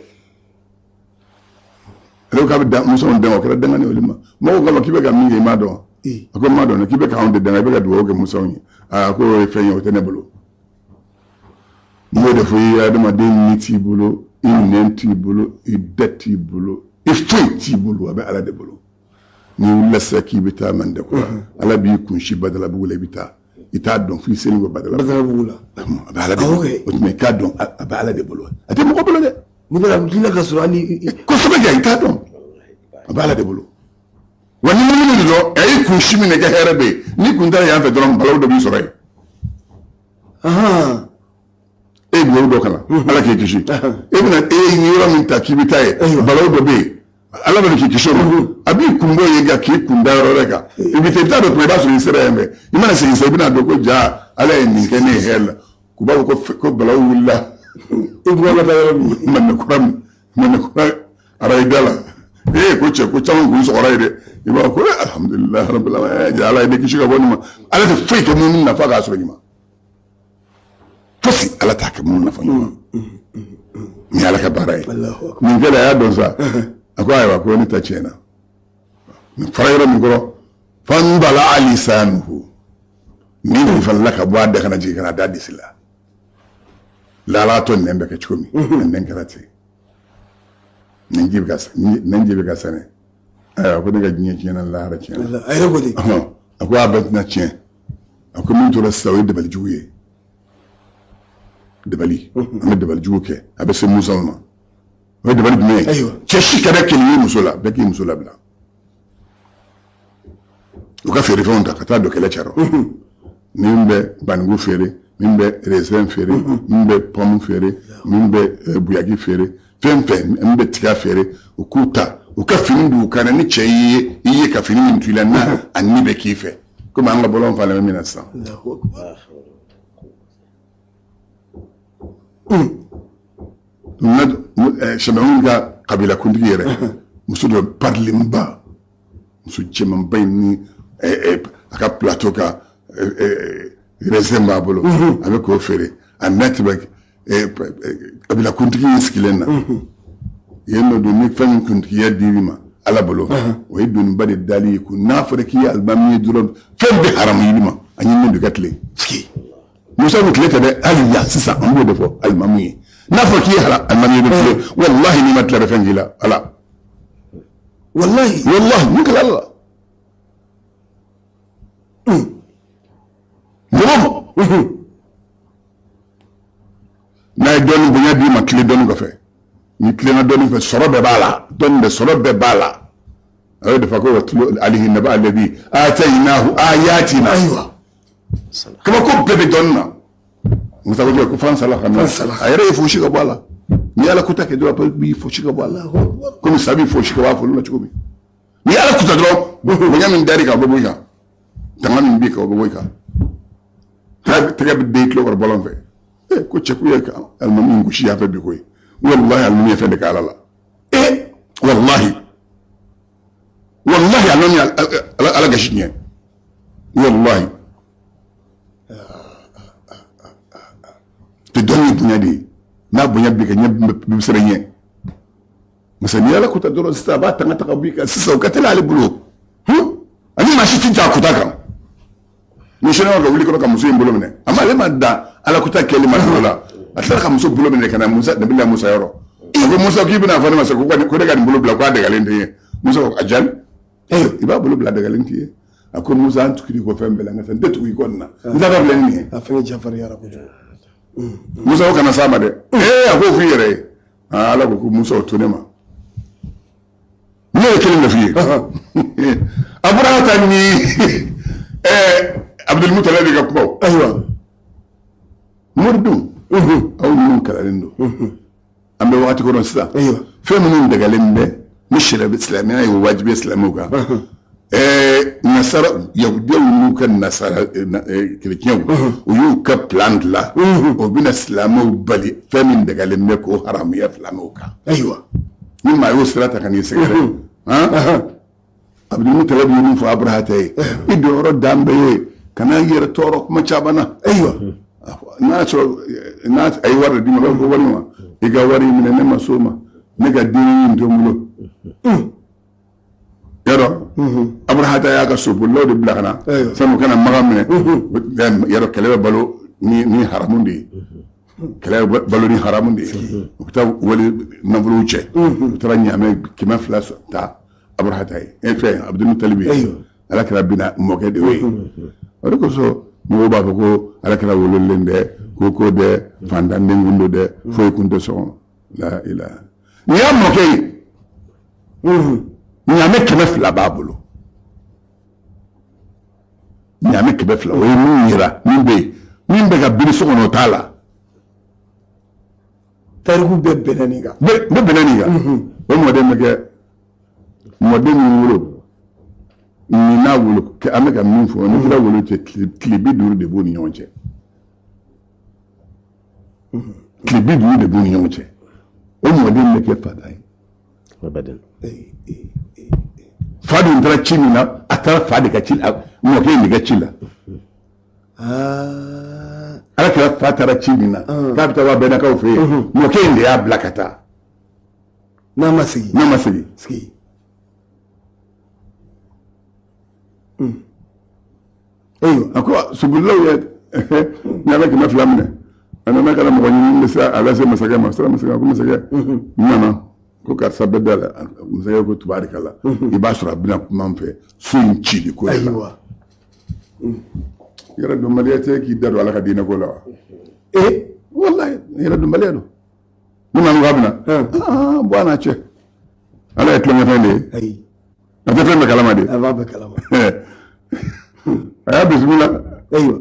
Speaker 1: Ale ko k'a bɛ da muso in danga, o kɛra dangani olu ma. Mɔgɔw k'a ma k'i bɛ ka min kɛ, i m'a dɔn. A ko n m'a dɔn, k'i bɛ k'anw de danga, i bɛ ka dugawu kɛ musow ye. Aa, ko o ye fɛn ye, o tɛ ne bolo. N b'o de fɔ i ye, adamaden ni t'i bolo, i nɛn t'i bolo, i da t'i bolo, i foyi t'i bolo, a bɛ ala de bolo. N'i wulila sisan k'i bɛ taa Mandekura, ala b'i kunsi Badalabugu la, i bɛ taa, i t'a dɔn f'i selen kɔ Badalabugu.
Speaker 2: Badalabugu la.
Speaker 1: A bɛ ala de bolo. O tuma i k'a dɔn, a bɛ ala de bolo, a tɛ mɔgɔ bolo dɛ.
Speaker 2: N'i bɛna k'i la ka sɔrɔ hali.
Speaker 1: Kosɛbɛ kɛ, i t'a dɔn, a bɛ ala de bolo. Wa ni minnu de dɔn, a y'i kunsi minɛ kɛ hɛrɛ bɛ yen. N'i kun taara yan fɛ dɔrɔn, balawu dɔ b'i sɔrɔ yen. E ye dugawu dɔ kalan, ala k'i kisi. E bɛna e ye yɔrɔ min ta k'i bɛ taa yen, balawu dɔ bɛ yen, ala bɛ k'i kisi o ma. A b'i kun bɔ yen kan k'i kun da yɔrɔ wɛrɛ kan. I bɛ taa, i bɛ taa dɔn tuma, i b'a sɔrɔ i sera yen fɛ. I mana segin sisan, i bɛna dɔn ko ja ala ye nin kɛ ne ye hɛrɛ la. K'u b'a fɔ ko balawu wulila.
Speaker 2: I bɔra ka taa yɔrɔ min.
Speaker 1: Mandekura min, Mandekura arayida la. Ee, ko cɛ ko caman kun sɔgɔra yen dɛ. I b'a fɔ ko alhamdulilayi rabbil alamin, ja ala ye ne kisi ka bɔ nin ma. Ala tɛ foyi kɛ mun nafa k'a sɔrɔ ɲuman. Fosi ala t'a kɛ minnu nafa ɲuman. Nin ye ala ka baara ye. Nin kɛra a y'a dɔn sa. A ko ayiwa ko ne ta tiɲɛna. Nin fara yɔrɔ min kɔrɔ fanbala'a lisanuhu. Nɛn falila ka bɔ a da ka na jigin ka na da disi la. Lalatɔ nɛn bɛ kɛ cogo min. A nɛn kɛra ten. Nɛnji bɛ ka sɛnɛ. Ayiwa ko ne ka diɲɛ tiɲɛna lahara tiɲɛna.
Speaker 2: A yɛrɛ ko di.
Speaker 1: A ko a bɛɛ tɛna tiɲɛ. A ko min tora sisan o ye dabali jugu ye. Dabali. An bɛ dabali jugu kɛ. A bɛ se Musa ma. O ye dabali jumɛn ye? Cɛ si kana kelen ye muso la, bɛɛ k'i muso labila. U ka feerefɛnw ta ka taa don kɛlɛ cɛrɔ. Min bɛ bananku feere, min bɛ raisin feere, min bɛ pomme feere, min bɛ buyaki feere, fɛn fɛn min bɛ tiga feere, u k'u ta, u ka fini don u kan na ni cɛ y'i ye, i ye ka fini min to i la n'a a ni bɛ k'i fɛ. Komi an ka bɔlɔn falen bɛ min na sisan. Sɛmɛhun ka kabila kuntigi yɛrɛ, muso dɔ parilenba, muso cɛmanba in ni a ka plateau kan raisin b'a bolo, a bɛ k'o feere, a nɛ tɛ bɛ kabila kuntigi in sigilen na. Yen nɔ don ni fɛn min kuntigiya dir'i ma ala bolo, o ye doniba de dali ye kun. N'a fɔra k'i ye alimami ye dɔrɔn, fɛn bɛɛ haramu y'i ma, a ɲininen don i ka tilen. Musa bɛ tile tɛ dɛ, hali yan sisan an b'o de fɔ alimami ye. N'a fɔra k'i ye alimami ye bɛ tilen, walahi n'i ma tila bɛ fɛn k'i la ala.
Speaker 2: Walahi.
Speaker 1: Walahi mun kɛra ala la. Mɔgɔ n'a ye dɔɔnin bonya d'i ma tile dɔɔnin kɔfɛ, ni tilenna dɔɔnin fɛ, sɔrɔ bɛɛ b'a la, dɔɔnin bɛ sɔrɔ bɛɛ b'a la. A y'o de fɔ ko watulu alayhi naba alladhi ataynahu ayatina.
Speaker 2: Ayiwa.
Speaker 1: Kabako bɛɛ bɛ dɔɔnin na. Musa ko ko fansalakha a yɛrɛ ye fosi ka bɔ a la. N'i ala kuta kɛ dɔrɔn a b'i fosi ka bɔ a la. Komi sa b'i fosi ka bɔ a folo la cogo min. N'i ala kuta dɔrɔn bonya min dar'i kan o bɛ bɔ i kan. Tanga min b'i kan o bɛ bɔ i kan. Tɛgɛ bɛ den i tulo kɔrɔ bɔlɔn fɛ. Ko cɛ k'u ye alimami in gosi yan fɛ bi koyi. Walahi alimami ye fɛn de kɛ ala la. Walahi. Walahi alimami ala gasi tiɲɛ. Walahi. Te dɔnni ye bonya de ye. N'a bonya b'i kan ɲɛ bɛ siran ɲɛ. Masa n'i ala kuta dɔrɔn sisan a b'a tanga ta ka bɔ i kan sisan o ka teli ale bolo. Ani maa si tɛ jɔ a kuta kan. Ni sɛnɛwa ka wuli kɔrɔ ka muso in bolo minɛ. A ma ale ma dan ala kuta kɛli ma dɔrɔn la. A tilala ka muso bolo minɛ ka na Musa nabila Musa yɔrɔ. A ko Musa k'i bɛna fɔ ne ma sa ko ne ka nin bolo bila k'a dagalen tɛ n ye. Musa ko a jali. I b'a bolo bila dagalen t'i ye. A ko Musa an tuguli kɔ fɛn bɛɛ la nka n tɛ tugu i kɔ nin na. N t'a filɛ nin ye.
Speaker 2: A fɛngɛ jafariya kojugu.
Speaker 1: Musa o kana s'a ma dɛ. A k'o f'i yɛrɛ ye. Ala ko ko Musa o to ne ma. Ne ye kelen de f'i ye. A bɔra ka taa ni Abdul Mutalib ka kumaw.
Speaker 2: Ayiwa.
Speaker 1: Moridenw. Aw minnu kalalen don. An bɛ wagati kɔnɔ sisan.
Speaker 2: Ayiwa.
Speaker 1: Fɛn minnu dagalen bɛ ni silamɛya ye wajibi ye silamɛw kan. Nasara yahudiyaw n'u ka nasara kerecɛnw u y'u ka plan dilan. O bɛna silamɛw bali fɛn min dagalen bɛ k'o haramuya silamɛw kan.
Speaker 2: Ayiwa.
Speaker 1: Ni maa y'o sira ta ka n'i sɛgɛrɛ. Abdul Mutalib ye min fɔ Abrahata ye. I jɔyɔrɔ dan bɛɛ ye kana i yɛrɛ tɔɔrɔ kuma caman na.
Speaker 2: Ayiwa.
Speaker 1: N'a sɔrɔ n'a a ye wari de d'i ma, a b'a fɔ ko walima i ka wari minɛ ne ma s'o ma, ne ka diinɛ ɲini to n bolo. Yadɔ Abrahata y'a ka sobolilaw de bila ka na sani u kana Makan minɛ. Yadɔ kɛlɛ bɛ balo ni haramu de ye. Kɛlɛ bɛ balo ni haramu de ye. U bɛ taa wali nafolow cɛ. U taara ɲaamɛ 200 ta Abrahata ye. E fɛn Abdul Mutalib ye. Ala kɛra bina mɔkɛ de ye. O de kosɔn mɔgɔw b'a fɔ ko ala kɛra wololen dɛ, ko dɛ, fantanden kun don dɛ, foyi kun tɛ so kɔnɔ. La ilaha. Nin y'a mɔkɛ ye. Ɲaamɛ 200 b'a bolo. Ɲaamɛ 200 o ye min yira min bɛ yen, min bɛ ka biri so kɔnɔ o t'a la.
Speaker 2: Tariku bɛɛ bɛnna nin kan.
Speaker 1: Bɛɛ bɛnna nin kan. O mɔden bɛ kɛ mɔden min wolo nin n'a wolo an bɛ ka min fɔ ni kira wolo cɛ tile 50 de b'u ni ɲɔgɔn cɛ. Tile 50 de b'u ni ɲɔgɔn cɛ. O mɔden bɛ kɛ fatan ye. Fa dun taara ci min na, a taara fa de ka ci la, mɔkɛ in de ka ci la. Ala kira fa taara ci min na k'a bɛ taa bɔ a bɛnnakaw fɛ yen, mɔkɛ in de y'a bila ka taa.
Speaker 2: N'a ma segin.
Speaker 1: N'a ma segin.
Speaker 2: Sigi. Ayiwa.
Speaker 1: A ko sobolilaw ye ɲaamɛ 200 minɛ. A nana ka na mɔgɔ ɲini bɛ se a lase masakɛ ma. Sera masakɛ ma, ko masakɛ, n nana ko karisa bɛ da la. Masakɛ ko tubaarikala, i b'a sɔrɔ a bɛna kuma n fɛ so in cili ko de la.
Speaker 2: Ayiwa.
Speaker 1: Yɛrɛ dɔnbaliya tɛ k'i da don Ala ka diinɛ ko la wa?
Speaker 2: Ee.
Speaker 1: Walayi, yɛrɛ dɔnbaliya don. Ne ma ko a bɛna. Aa, bɔ a n'a cɛ. Ala ye tulonkɛfɛn de ye.
Speaker 2: Ayi.
Speaker 1: A tɛ fɛn bɛɛ kalama de.
Speaker 2: A b'a bɛɛ kalama.
Speaker 1: A y'a bisimila.
Speaker 2: Ayiwa.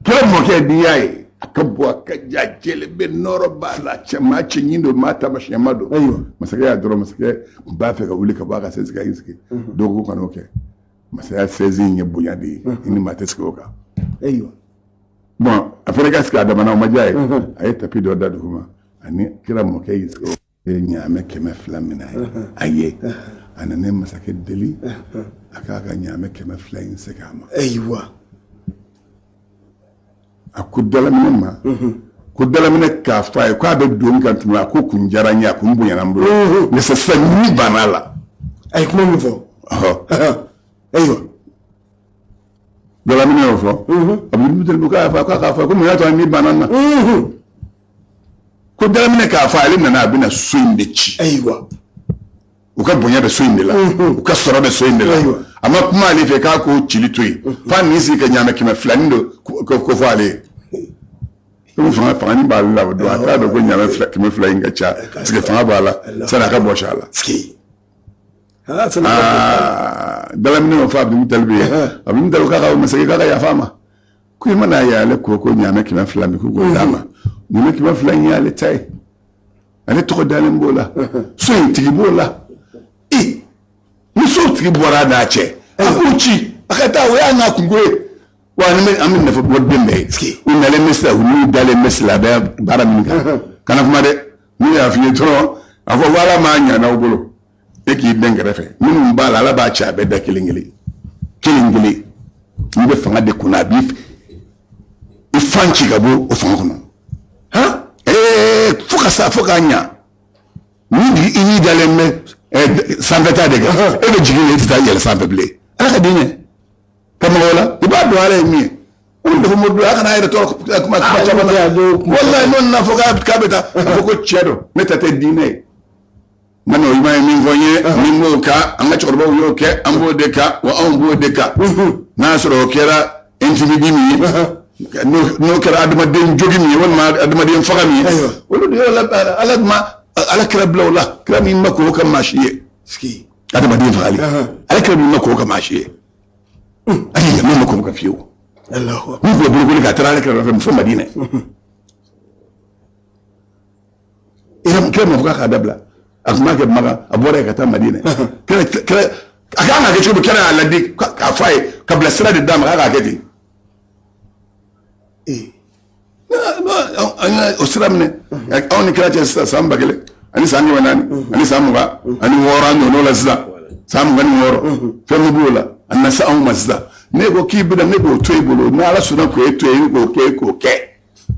Speaker 1: Kira mɔkɛ n'i y'a ye, a ka bon, a ka jan, jɛlen bɛ, nɔrɔ b'a la, cɛ maa cɛɲi don, maa taamasiyɛnma don.
Speaker 2: Ayiwa.
Speaker 1: Masakɛ y'a dɔrɔn, masakɛ tun b'a fɛ ka wuli ka bɔ a ka sɛsi kan, y'i sigi. Dɔw ko kan'o kɛ. Masaya sɛsi in ye bonya de ye, i ni maa tɛ sigi o kan.
Speaker 2: Ayiwa.
Speaker 1: Bon, a fana ka sigi a damana, o ma diya ye. A ye tapi dɔ da duguma, ani kira mɔkɛ y'i sigi o. Ye ɲaamɛ 200 minɛ a ye. A nana masakɛ deli a k'a ka ɲaamɛ 200 in segin a ma.
Speaker 2: Ayiwa.
Speaker 1: A ko dalaminɛ ma, ko dalaminɛ k'a fɔ a ye k'a bɛ don kan tuma, a ko kun diyara n ye, a kun bonyana n bolo, mais sisan ni banna a la.
Speaker 2: A ye kuma min fɔ. Ayiwa.
Speaker 1: Dalaminɛ y'o fɔ. Abudul k'a fɔ k'a fɔ ko mun y'a to a ni banna n na. Ko dalaminɛ k'a fɔ ale nana, a bɛna so in de ci.
Speaker 2: Ayiwa.
Speaker 1: U ka bonya bɛ so in de la, u ka sɔrɔ bɛ so in de la. A ma kuma ale fɛ k'a k'o cili to yen, f'a nin sigi ka ɲaamɛ 200 nin don ko fɔ ale ye. Komi fanga ni b'ale la o don, a t'a dɔn ko ɲaamɛ 200 in ka ca, parce que fanga b'a la, sani a ka bɔsi a la. Dalaminɛ y'o fɔ Abudul Mutalibi ye. Abudul Mutalibi k'a ka masakɛ k'a ka yafa a ma. Ko i mana ye ale ko ko ɲaamɛ 200 min k'u k'o d'a ma. Ɲaamɛ 200 in y'ale ta ye. Ale tɔgɔ dalen b'o la. So in tigi b'o la. Ni so tigi bɔra a n'a cɛ, a k'o ci, a ka taa, o y'a n'a kungo ye. Wa an bɛ nafa bɔ den bɛɛ ye. U nalen bɛ sisan, u n'u dalen bɛ silamɛya baara min kan. Kana kuma dɛ, n'u y'a f'i ye dɔrɔn, a fɔ ko Ala m'a ɲana aw bolo. E k'i den kɛrɛfɛ. Minnu b'a la, Ala b'a ci a bɛɛ da kelen kelen. Kelen kelen. N'i bɛ fanga de kunna, a b'i i fan ci ka bɔ o fanga kɔnɔ.
Speaker 2: Han?
Speaker 1: Fo ka sa, fo k'a ɲa. Ni i n'i dalen bɛ sanfɛta de kan, e bɛ jigin, e tɛ taa yɛlɛ sanfɛ bilen. Ala ka diinɛ ka mɔgɔw la, i b'a dɔn Ala ye min ye. O de fɔ Modibo, a kana a yɛrɛ tɔɔrɔ kuma caman na. Walayi, n'o nana fɔ k'a bɛ taa, a fɔ ko cɛ don, ne ta tɛ diinɛ ye. N ma n'o ɲuman ye min fɔ n ye, min b'o kan, an ka cɛkɔrɔbaw y'o kɛ, an b'o de kan, wa anw b'o de kan. N'a y'a sɔrɔ o kɛra individu min ye, n'o kɛra adamaden jogi min ye, walima adamaden faga min ye, olu de y'o la. Ala ma Ala kira bila o la, kira min ma k'o ka maa si ye. Adamaden fagali, Ala kira min ma k'o ka maa si ye. Ayi, min ma k'o ka fiyewu. Min tun bɛ bolokoli kɛ, a taara Ala kira nɔfɛ fo Madinɛ. Kira ma fɔ k'a k'a dabila. A tun b'a kɛ Makan, a bɔra yen ka taa Madinɛ. Kira a kan ka kɛ cogo min, kira y'a ladi k'a fɔ a ye, ka bila sira de d'a ma k'a k'a kɛ ten. An ye o sira minɛ. Anw ni kira cɛ sisan san 1000 ani san 400 ani san 26, an donn'o la sisan san 26. Fɛn min b'o la, a nana se anw ma sisan. Ne ko k'i bɛna, ne k'o to i bolo, ni Ala sɔnna k'o to yen, k'o to yen, k'o kɛ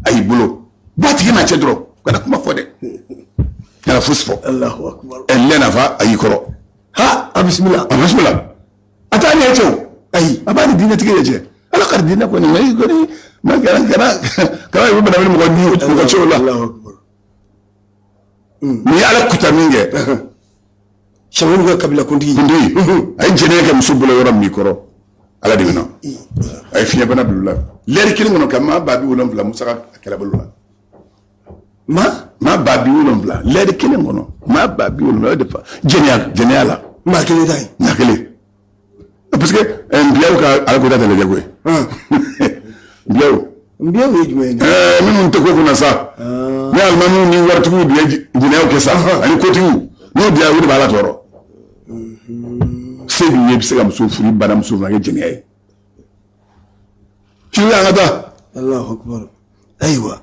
Speaker 1: a y'i bolo. Bɔ a tigi n'a cɛ dɔrɔn, kana kuma fɔ dɛ, kana fosi fɔ. Ɛ lɛ nafa a y'i kɔrɔ.
Speaker 2: Ha, a bisimila.
Speaker 1: A bisimila. A t'a ɲɛ cɛ o.
Speaker 2: Ayi.
Speaker 1: A b'a ni diinɛtigi de cɛ. Ala ka diinɛ kɔni, nka i kɔni ma kɛra kɛra kɛra i bɛ bana mɔgɔ ni mɔgɔ cɛw la. Nin ye Ala kuta min kɛ.
Speaker 2: Sɛmɛni ka kabila kuntigi.
Speaker 1: Kuntigi. A ye jɛnɛya kɛ muso bolo yɔrɔ min kɔrɔ. Ala de bɛna. A ye fiɲɛbana bila u la. Lɛri kelen kɔnɔ ka maa 70,000 musaka kɛlɛbolo la. Maa 70,000 lɛri kelen kɔnɔ, maa 70,000, o de fa jɛnɛya la.
Speaker 2: Maa kelen ta ye.
Speaker 1: Maa kelen. Parce que nbiyaw ka Ala ko ta tɛ lajɛ koyi. Nbiyaw.
Speaker 2: Nbiyaw ye jumɛn ye?
Speaker 1: Minnu tɛ ko kunna sa. Ni alimamiw ni waritigiw de ye jɛnɛyaw kɛ sa, ani kotigiw, n'o diyara, o de b'Ala tɔɔrɔ. Se b'i ye, i bɛ se ka muso furu, i banna muso fana kɛ jɛnɛya ye. Ci an ka taa.
Speaker 2: Allahu akbar. Ayiwa.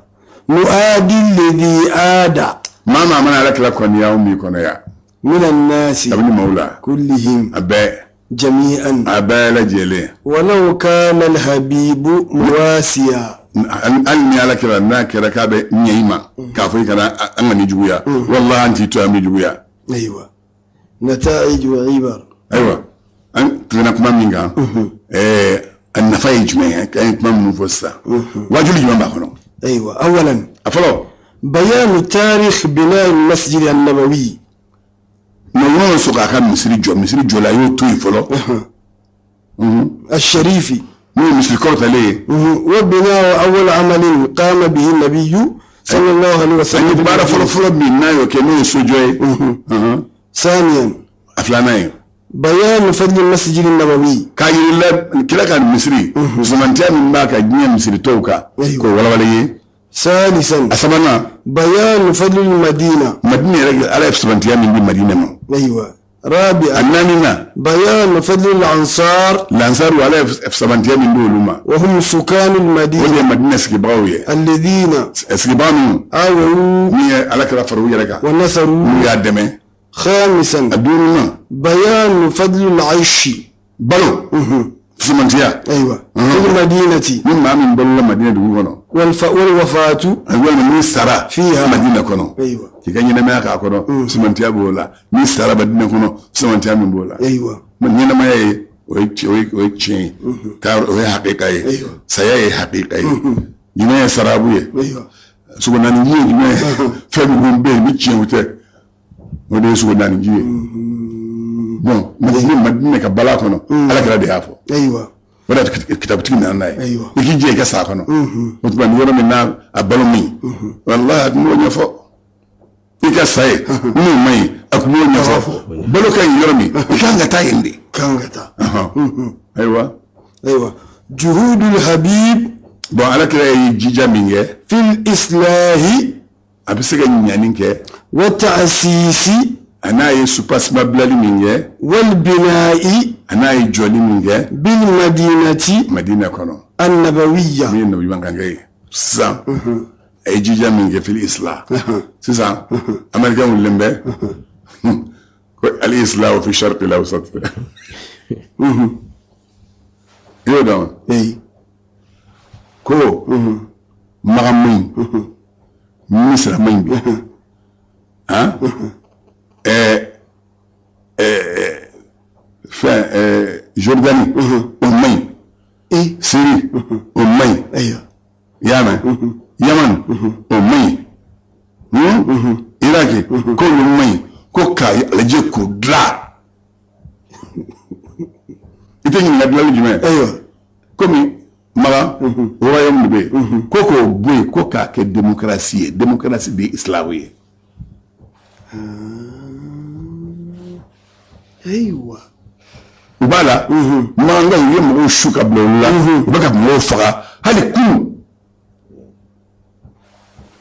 Speaker 2: Muadi alladhi ada.
Speaker 1: Maa maa mana Ala kira kɔniya, anw b'i kɔnɔya.
Speaker 2: Minan nasi.
Speaker 1: Kabini maaw la.
Speaker 2: Kullihim.
Speaker 1: A bɛɛ.
Speaker 2: Jami'an.
Speaker 1: A bɛɛ lajɛlen.
Speaker 2: Walau kana alhabibu muwasiya.
Speaker 1: Hali ni Ala kira n'a kɛra k'a bɛ ɲɛ i ma k'a fɔ i kana an ka nin juguya, walahi an t'i to an bɛ juguya.
Speaker 2: أيوة، نتائج وعبر.
Speaker 1: Ayiwa, an tɛmɛna kuma min kan, a nafa ye jumɛn ye? An ye kuma minnu fɔ sisan, wajuli jumɛn b'a kɔnɔ?
Speaker 2: أيوة، أولا
Speaker 1: A fɔlɔ,
Speaker 2: بيان تاريخ بناء المسجد النبوي.
Speaker 1: Nɔgɔn sɔrɔ k'a ka misiri jɔ, misiri jɔ la, a y'o to yen fɔlɔ.
Speaker 2: الشريف.
Speaker 1: N'o ye misiri kɔrɔtalen ye.
Speaker 2: وبناء أول عمل قام به النبي صلى الله عليه
Speaker 1: An ye
Speaker 2: وسلم.
Speaker 1: baara fɔlɔ fɔlɔ min n'a y'o kɛ, n'o ye sojɔ ye.
Speaker 2: ثانيا،
Speaker 1: A filanan ye,
Speaker 2: بيان فضل المسجد النبوي.
Speaker 1: K'a yir'i la kira ka misiri fisamantiya min b'a ka diɲɛ misiri tɔw kan, k'o walawala i ye.
Speaker 2: ثالثا،
Speaker 1: A sabanan،
Speaker 2: بيان فضل المدينة.
Speaker 1: Madina yɛrɛ, Ala ye fisamantiya min di Madina ma.
Speaker 2: أيوة.
Speaker 1: A
Speaker 2: رابعا،
Speaker 1: naaninan،
Speaker 2: بيان فضل الأنصار.
Speaker 1: Lansaru, Ala ye fisamantiya min di olu ma.
Speaker 2: وهم سكان
Speaker 1: O de
Speaker 2: المدينة
Speaker 1: ye Madina sigibagaw ye.
Speaker 2: الذين
Speaker 1: Sigibaga minnu
Speaker 2: آووا
Speaker 1: min ye Ala kira fara u yɛrɛ kan,
Speaker 2: ونصروا.
Speaker 1: n'u y'a dɛmɛ.
Speaker 2: خامسا،
Speaker 1: A duurunan،
Speaker 2: بيان فضل العيش.
Speaker 1: Balo fisamantiya.
Speaker 2: أيوة، في المدينة.
Speaker 1: Ni maa min balola Madina dugu kɔnɔ,
Speaker 2: والوفاة
Speaker 1: walima n'i sara
Speaker 2: فيها.
Speaker 1: Madina kɔnɔ,
Speaker 2: أيوة.
Speaker 1: k'i ka ɲɛnamaya k'a kɔnɔ, fisamantiya b'o la. N'i sara Madina kɔnɔ, fisamantiya min b'o la.
Speaker 2: أيوة.
Speaker 1: Ɲɛnamaya ye, o ye tiɲɛ ye, ka o ye hakika ye.
Speaker 2: Ayiwa.
Speaker 1: Saya ye hakika ye. Jumɛn ye sarabu ye?
Speaker 2: أيوة.
Speaker 1: Sogo naani ji ye jumɛn ye? Fɛn minnu bɛ yen ni tiɲɛw tɛ, o de ye sogo naani ji ye. Bon, Madina ka bala kɔnɔ, Ala kira de y'a fɔ.
Speaker 2: أيوة.
Speaker 1: O de y'a kitabutigi nana n'a ye.
Speaker 2: Ayiwa.
Speaker 1: I k'i jɛ i ka sa a kɔnɔ. O tuma ni yɔrɔ min n'a a balo min, walahi a tun b'o ɲɛfɔ. I ka sa ye n'o ma ɲi, a tun b'o ɲɛfɔ. Balo ka ɲi yɔrɔ min, i kan ka taa yen de.
Speaker 2: كان قطع.
Speaker 1: Ayiwa.
Speaker 2: أيوة، جهود الحبيب.
Speaker 1: Bon, Ala kira ye jija min kɛ
Speaker 2: في الإصلاح
Speaker 1: a bɛ se ka ɲani kɛ
Speaker 2: والتأسيس
Speaker 1: a n'a ye supasima bilali min kɛ
Speaker 2: والبناء
Speaker 1: a n'a ye jɔli min kɛ
Speaker 2: بالمدينة
Speaker 1: Madina kɔnɔ
Speaker 2: النبوية.
Speaker 1: Min ye nabi ɲuman kan kɛ ye sisan, a ye jija min kɛ fil islah. Sisan Américain wulilen bɛ ko al islah fi sharqi al-awsat. I y'o dɔn wa?
Speaker 2: أي.
Speaker 1: Ko Makan man ɲi, Misira man ɲi bi, han, ɛɛ ɛɛ fɛn, Jordanie, o man ɲi.
Speaker 2: إيه.
Speaker 1: Syrie, o man ɲi.
Speaker 2: أيوة.
Speaker 1: I y'a mɛn? Yaman, o man ɲi. Iraki, k'olu man ɲi. Ko k'a lajɛ k'o dilan. I tɛ ɲininka dilanli jumɛn?
Speaker 2: أيوة.
Speaker 1: Komi Makan royaume de bɛ yen, ko k'o bɔ yen, ko k'a kɛ démocratie ye. Démocratie de ye isilamu ye.
Speaker 2: أيوة.
Speaker 1: U b'a la Makankaw, u ye mɔgɔw su ka bila olu la, u bɛ ka mɔgɔw faga hali kunun.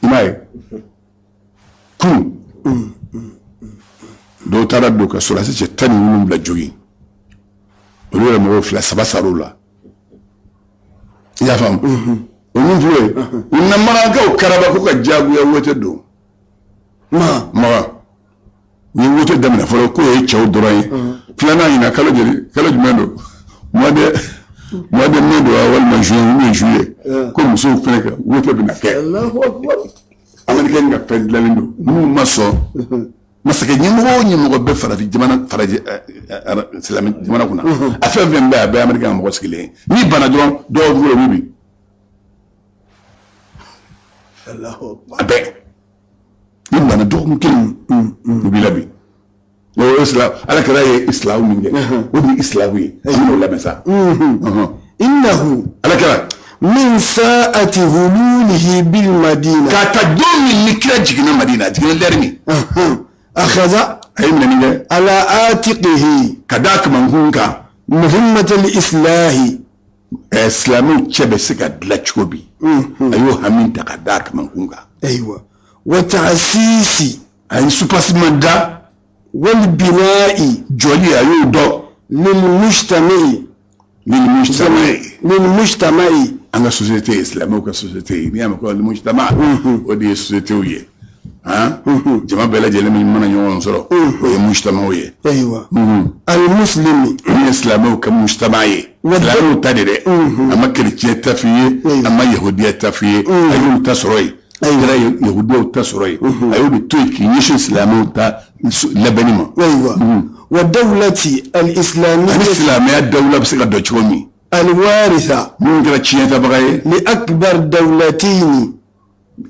Speaker 1: I m'a ye, kunun dɔw taara don ka sɔrɔdasi cɛ 17 jogin, olu yɛrɛ mɔgɔw fila saba sar'u la. I y'a faamu? O min filɛ ye, u na Makankaw karaba ko ka diyagoya wote don.
Speaker 2: ما
Speaker 1: Makan, u ye wote daminɛ fɔlɔ k'o ye cɛw dɔrɔn ye. Filanan ɲina kalo joli, kalo jumɛn don? Mois de mai don wa, walima juin ou bien juillet, ko musow fɛnɛ ka wote bɛna kɛ.
Speaker 2: الله أكبر.
Speaker 1: Américain ka fɛn dilanlen don n'u ma sɔn. Masakɛ ɲɛmɔgɔ o ɲɛmɔgɔ bɛ farafin jamana, farajɛ, silamɛ jamana kunna, a fɛn fɛn bɛ yen, a bɛɛ ye Américain ka mɔgɔ sigilen ye. N'i banna dɔrɔn, dɔw bolo b'u bin.
Speaker 2: الله أكبر.
Speaker 1: A bɛɛ, n'i banna dɔgɔkun kelen, u b'i labin. O ye islam, Ala kɛra ye islam min kɛ, o de ye islam ye. An bɛn'o lamɛn sa.
Speaker 2: إنه
Speaker 1: Ala kɛra
Speaker 2: من ساعة هلوله بالمدينة
Speaker 1: k'a ta don min ni kira jiginna Madina, a jiginna lɛri min,
Speaker 2: أخذ
Speaker 1: a ye minɛni kɛ
Speaker 2: على عاتقه
Speaker 1: ka d'a kamankun kan
Speaker 2: مهمة الإصلاح.
Speaker 1: Silamɛw cɛ bɛ se ka dilan cogo bi, a y'o hami ta ka d'a kamankun kan.
Speaker 2: أيوة، وتأسيس
Speaker 1: A ye supasima da
Speaker 2: والبناء
Speaker 1: jɔli, a y'o dɔn
Speaker 2: للمجتمع
Speaker 1: lil mujtama
Speaker 2: للمجتمع.
Speaker 1: An ka société ye silamɛw ka société ye. N'i y'a mɛn ko al mujtama, o de ye société ye. Han jama bɛɛ lajɛlen min mana ɲɔgɔn sɔrɔ, o ye mujtamaw ye.
Speaker 2: أيوة المسلم.
Speaker 1: Min ye silamɛw ka mujtama ye, silamɛw ta de dɛ. A ma kerecɛn ta f'i ye, a ma yahudiya ta f'i ye. A y'olu ta sɔrɔ yen, kɛra yahudiyaw ta sɔrɔ yen, a y'o de to yen k'i ɲɛsin silamɛw ta labɛnni ma.
Speaker 2: أيوة والدولة
Speaker 1: Ani
Speaker 2: الإسلامية
Speaker 1: silamɛya dawula bɛ se ka dɔn cogo min
Speaker 2: الوارثة
Speaker 1: minnu kɛra tiɲɛtabaga ye
Speaker 2: لأكبر دولتين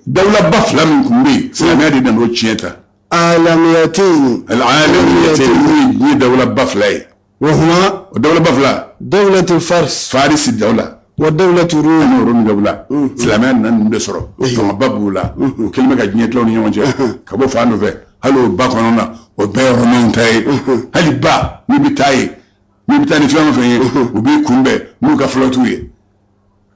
Speaker 1: dawulaba fila min tun bɛ yen, silamɛya de nana o tiɲɛ ta.
Speaker 2: عالميتين.
Speaker 1: Alamiyaten, n'o ye diɲɛ dawulaba fila ye.
Speaker 2: وهما
Speaker 1: O dawulaba fila,
Speaker 2: دولة الفرس
Speaker 1: Farisi dawula
Speaker 2: ودولة الروم.
Speaker 1: ani Oromi dawula. Silamɛya nana ninnu de sɔrɔ, fangaba b'u la, u kɛlen bɛ ka diɲɛ tila u ni ɲɔgɔn cɛ ka bɔ fan dɔ fɛ. Hali o ba kɔnɔ na, o bɛɛ ye Romainw ta ye. Hali ba n'i bɛ taa yen, n'i bɛ taa ni fɛn o fɛn ye, u b'i kunbɛn n'u ka flotte ye.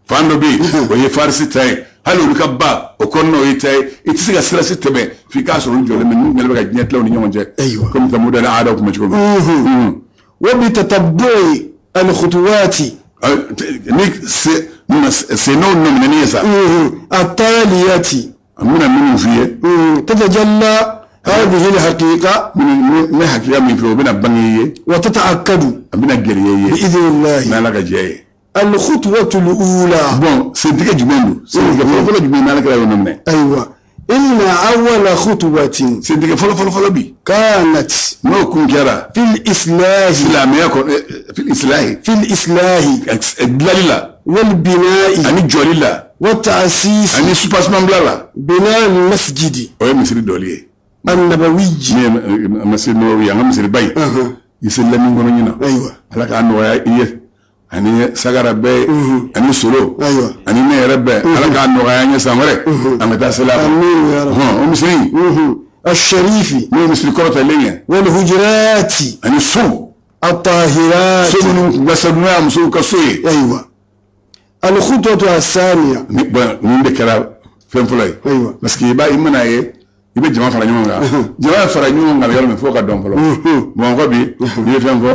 Speaker 1: Fan dɔ bɛ yen, o ye Farisi ta ye. Hali olu ka ba o kɔnɔna, o ye ta ye. I tɛ se ka sira si tɛmɛ f'i k'a sɔrɔ olu jɔlen bɛ, n'u kɛlen bɛ ka diɲɛ tila u ni ɲɔgɔn cɛ, komi Samuda ni Adaw tun bɛ cogo min.
Speaker 2: وبتتبع الخطوات
Speaker 1: Ni senɔw nɔminɛni ye sa,
Speaker 2: التالية
Speaker 1: an bɛna minnu f'i ye,
Speaker 2: تتجلى هذه الحقيقة.
Speaker 1: N bɛ hakilila min f'i ye, o bɛna bange i ye.
Speaker 2: وتتأكد
Speaker 1: A bɛna gɛlɛya i ye
Speaker 2: بإذن الله.
Speaker 1: n'Ala ka jɛ ye.
Speaker 2: الخطوة الأولى.
Speaker 1: Bon, sentigɛ jumɛn don? Sentigɛ fɔlɔfɔlɔ jumɛn n'Ala kɛra y'o nɔminɛ?
Speaker 2: أيوة، إن أول خطوة
Speaker 1: Sentigɛ fɔlɔfɔlɔfɔlɔ bi
Speaker 2: كانت
Speaker 1: n'o kun kɛra
Speaker 2: في الإصلاح
Speaker 1: silamɛya kɔnɔ, fil islahi,
Speaker 2: في الإصلاح
Speaker 1: dilali la,
Speaker 2: والبناء
Speaker 1: ani jɔli la,
Speaker 2: والتأسيس
Speaker 1: ani soubassement bila la.
Speaker 2: بناء المسجد
Speaker 1: O ye misiri dɔli ye
Speaker 2: النبوي.
Speaker 1: min ye masiri Nabawi, an ka misiriba ye, i selila min kɔnɔ ɲina.
Speaker 2: أيوة
Speaker 1: Ala k'a nɔgɔya i ye ani sagara bɛɛ ye, ani solo,
Speaker 2: أيوة
Speaker 1: ani ne yɛrɛ bɛɛ. Ala k'a nɔgɔya an ye, san wɛrɛ an ka taa seli a kɔnɔ.
Speaker 2: آمين يا رب.
Speaker 1: Hɔn, o misiri
Speaker 2: الشريف
Speaker 1: n'o ye misiri kɔrɔtalen ye,
Speaker 2: والهجرات
Speaker 1: ani so
Speaker 2: الطاهرات.
Speaker 1: So minnu tun ka sanu, n'o y'a musow ka so ye.
Speaker 2: أيوة الخطوة الثانية.
Speaker 1: Ni bon, nin de kɛra fɛn fɔlɔ ye.
Speaker 2: أيوة
Speaker 1: Parce que i b'a i mana ye, i bɛ jama fara ɲɔgɔn kan, jama fara ɲɔgɔn kan yɔrɔ min, fo ka dɔn fɔlɔ. Bamakɔ bi, n'i ye fɛn fɔ,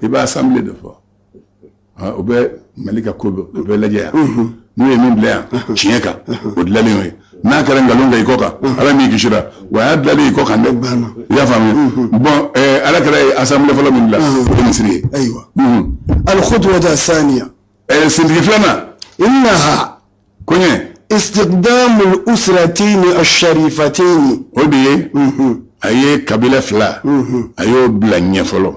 Speaker 1: i b'a assemblée de fɔ. O bɛ Mali ka ko bɛɛ, o bɛ lajɛ yan. N'u ye min bila yan tiɲɛ kan, o dilanlen y'o ye. N'a kɛra nkalon kan i kɔ kan, Ala m'i kisira wa, a y'a dilanlen i kɔ kan dɛ. I y'a faamuya? Bon, Ala kɛra ye assemblée fɔlɔ min dilan, o ye misiri ye.
Speaker 2: أيوة الخطوة الثانية.
Speaker 1: Sentigi filanan.
Speaker 2: إنها
Speaker 1: koɲɛ
Speaker 2: استخدام الأسرتين الشريفتين.
Speaker 1: O de ye a ye kabila fila, a y'o bila ɲɛ fɔlɔ.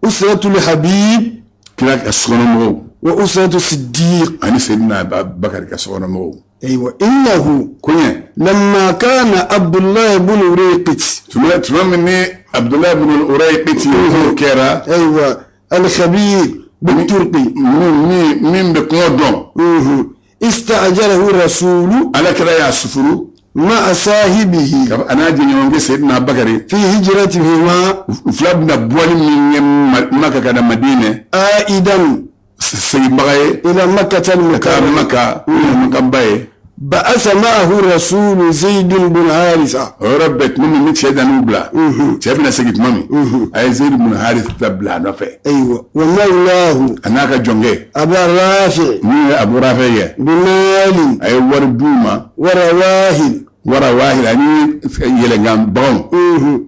Speaker 2: أسرة الحبيب
Speaker 1: Kira ka sokɔnɔmɔgɔw
Speaker 2: وأسرة الصديق.
Speaker 1: ani Seydina Bakari ka sokɔnɔmɔgɔw.
Speaker 2: أيوة إنه
Speaker 1: Koɲɛ
Speaker 2: لما كان عبد الله بن أريقط
Speaker 1: tuma min ni Abudulayi bin Urayqiti o kɛra
Speaker 2: أيوة الخبير بالترقي
Speaker 1: min bɛ kungo dɔn,
Speaker 2: استأجره الرسول
Speaker 1: Ala kɛra y'a sufuru
Speaker 2: مع صاحبه
Speaker 1: a n'a jɛɲɔgɔnkɛ Seydina Bakari
Speaker 2: في هجرتهما
Speaker 1: u fila bɛna bɔli min kɛ Maka ka na Madinɛ,
Speaker 2: عائدا
Speaker 1: seginbaga ye
Speaker 2: إلى مكة
Speaker 1: ka taa
Speaker 2: المكرمة.
Speaker 1: Maka, n'o ye Makaba ye.
Speaker 2: بعث معه الرسول زيد بن حارثة.
Speaker 1: O yɔrɔ bɛɛ, tuma min ni cɛ dan'u bila, cɛ bɛna segin tuma min, a ye Zeyidu bin Harisa bila a nɔfɛ
Speaker 2: أيوة ومولاه
Speaker 1: a n'a ka jɔnkɛ
Speaker 2: أبا رافع
Speaker 1: min ye Abu Rafi ye.
Speaker 2: بمال
Speaker 1: A ye wari d'u ma
Speaker 2: ورواهل
Speaker 1: wara wahil ani yɛlɛnkan baganw.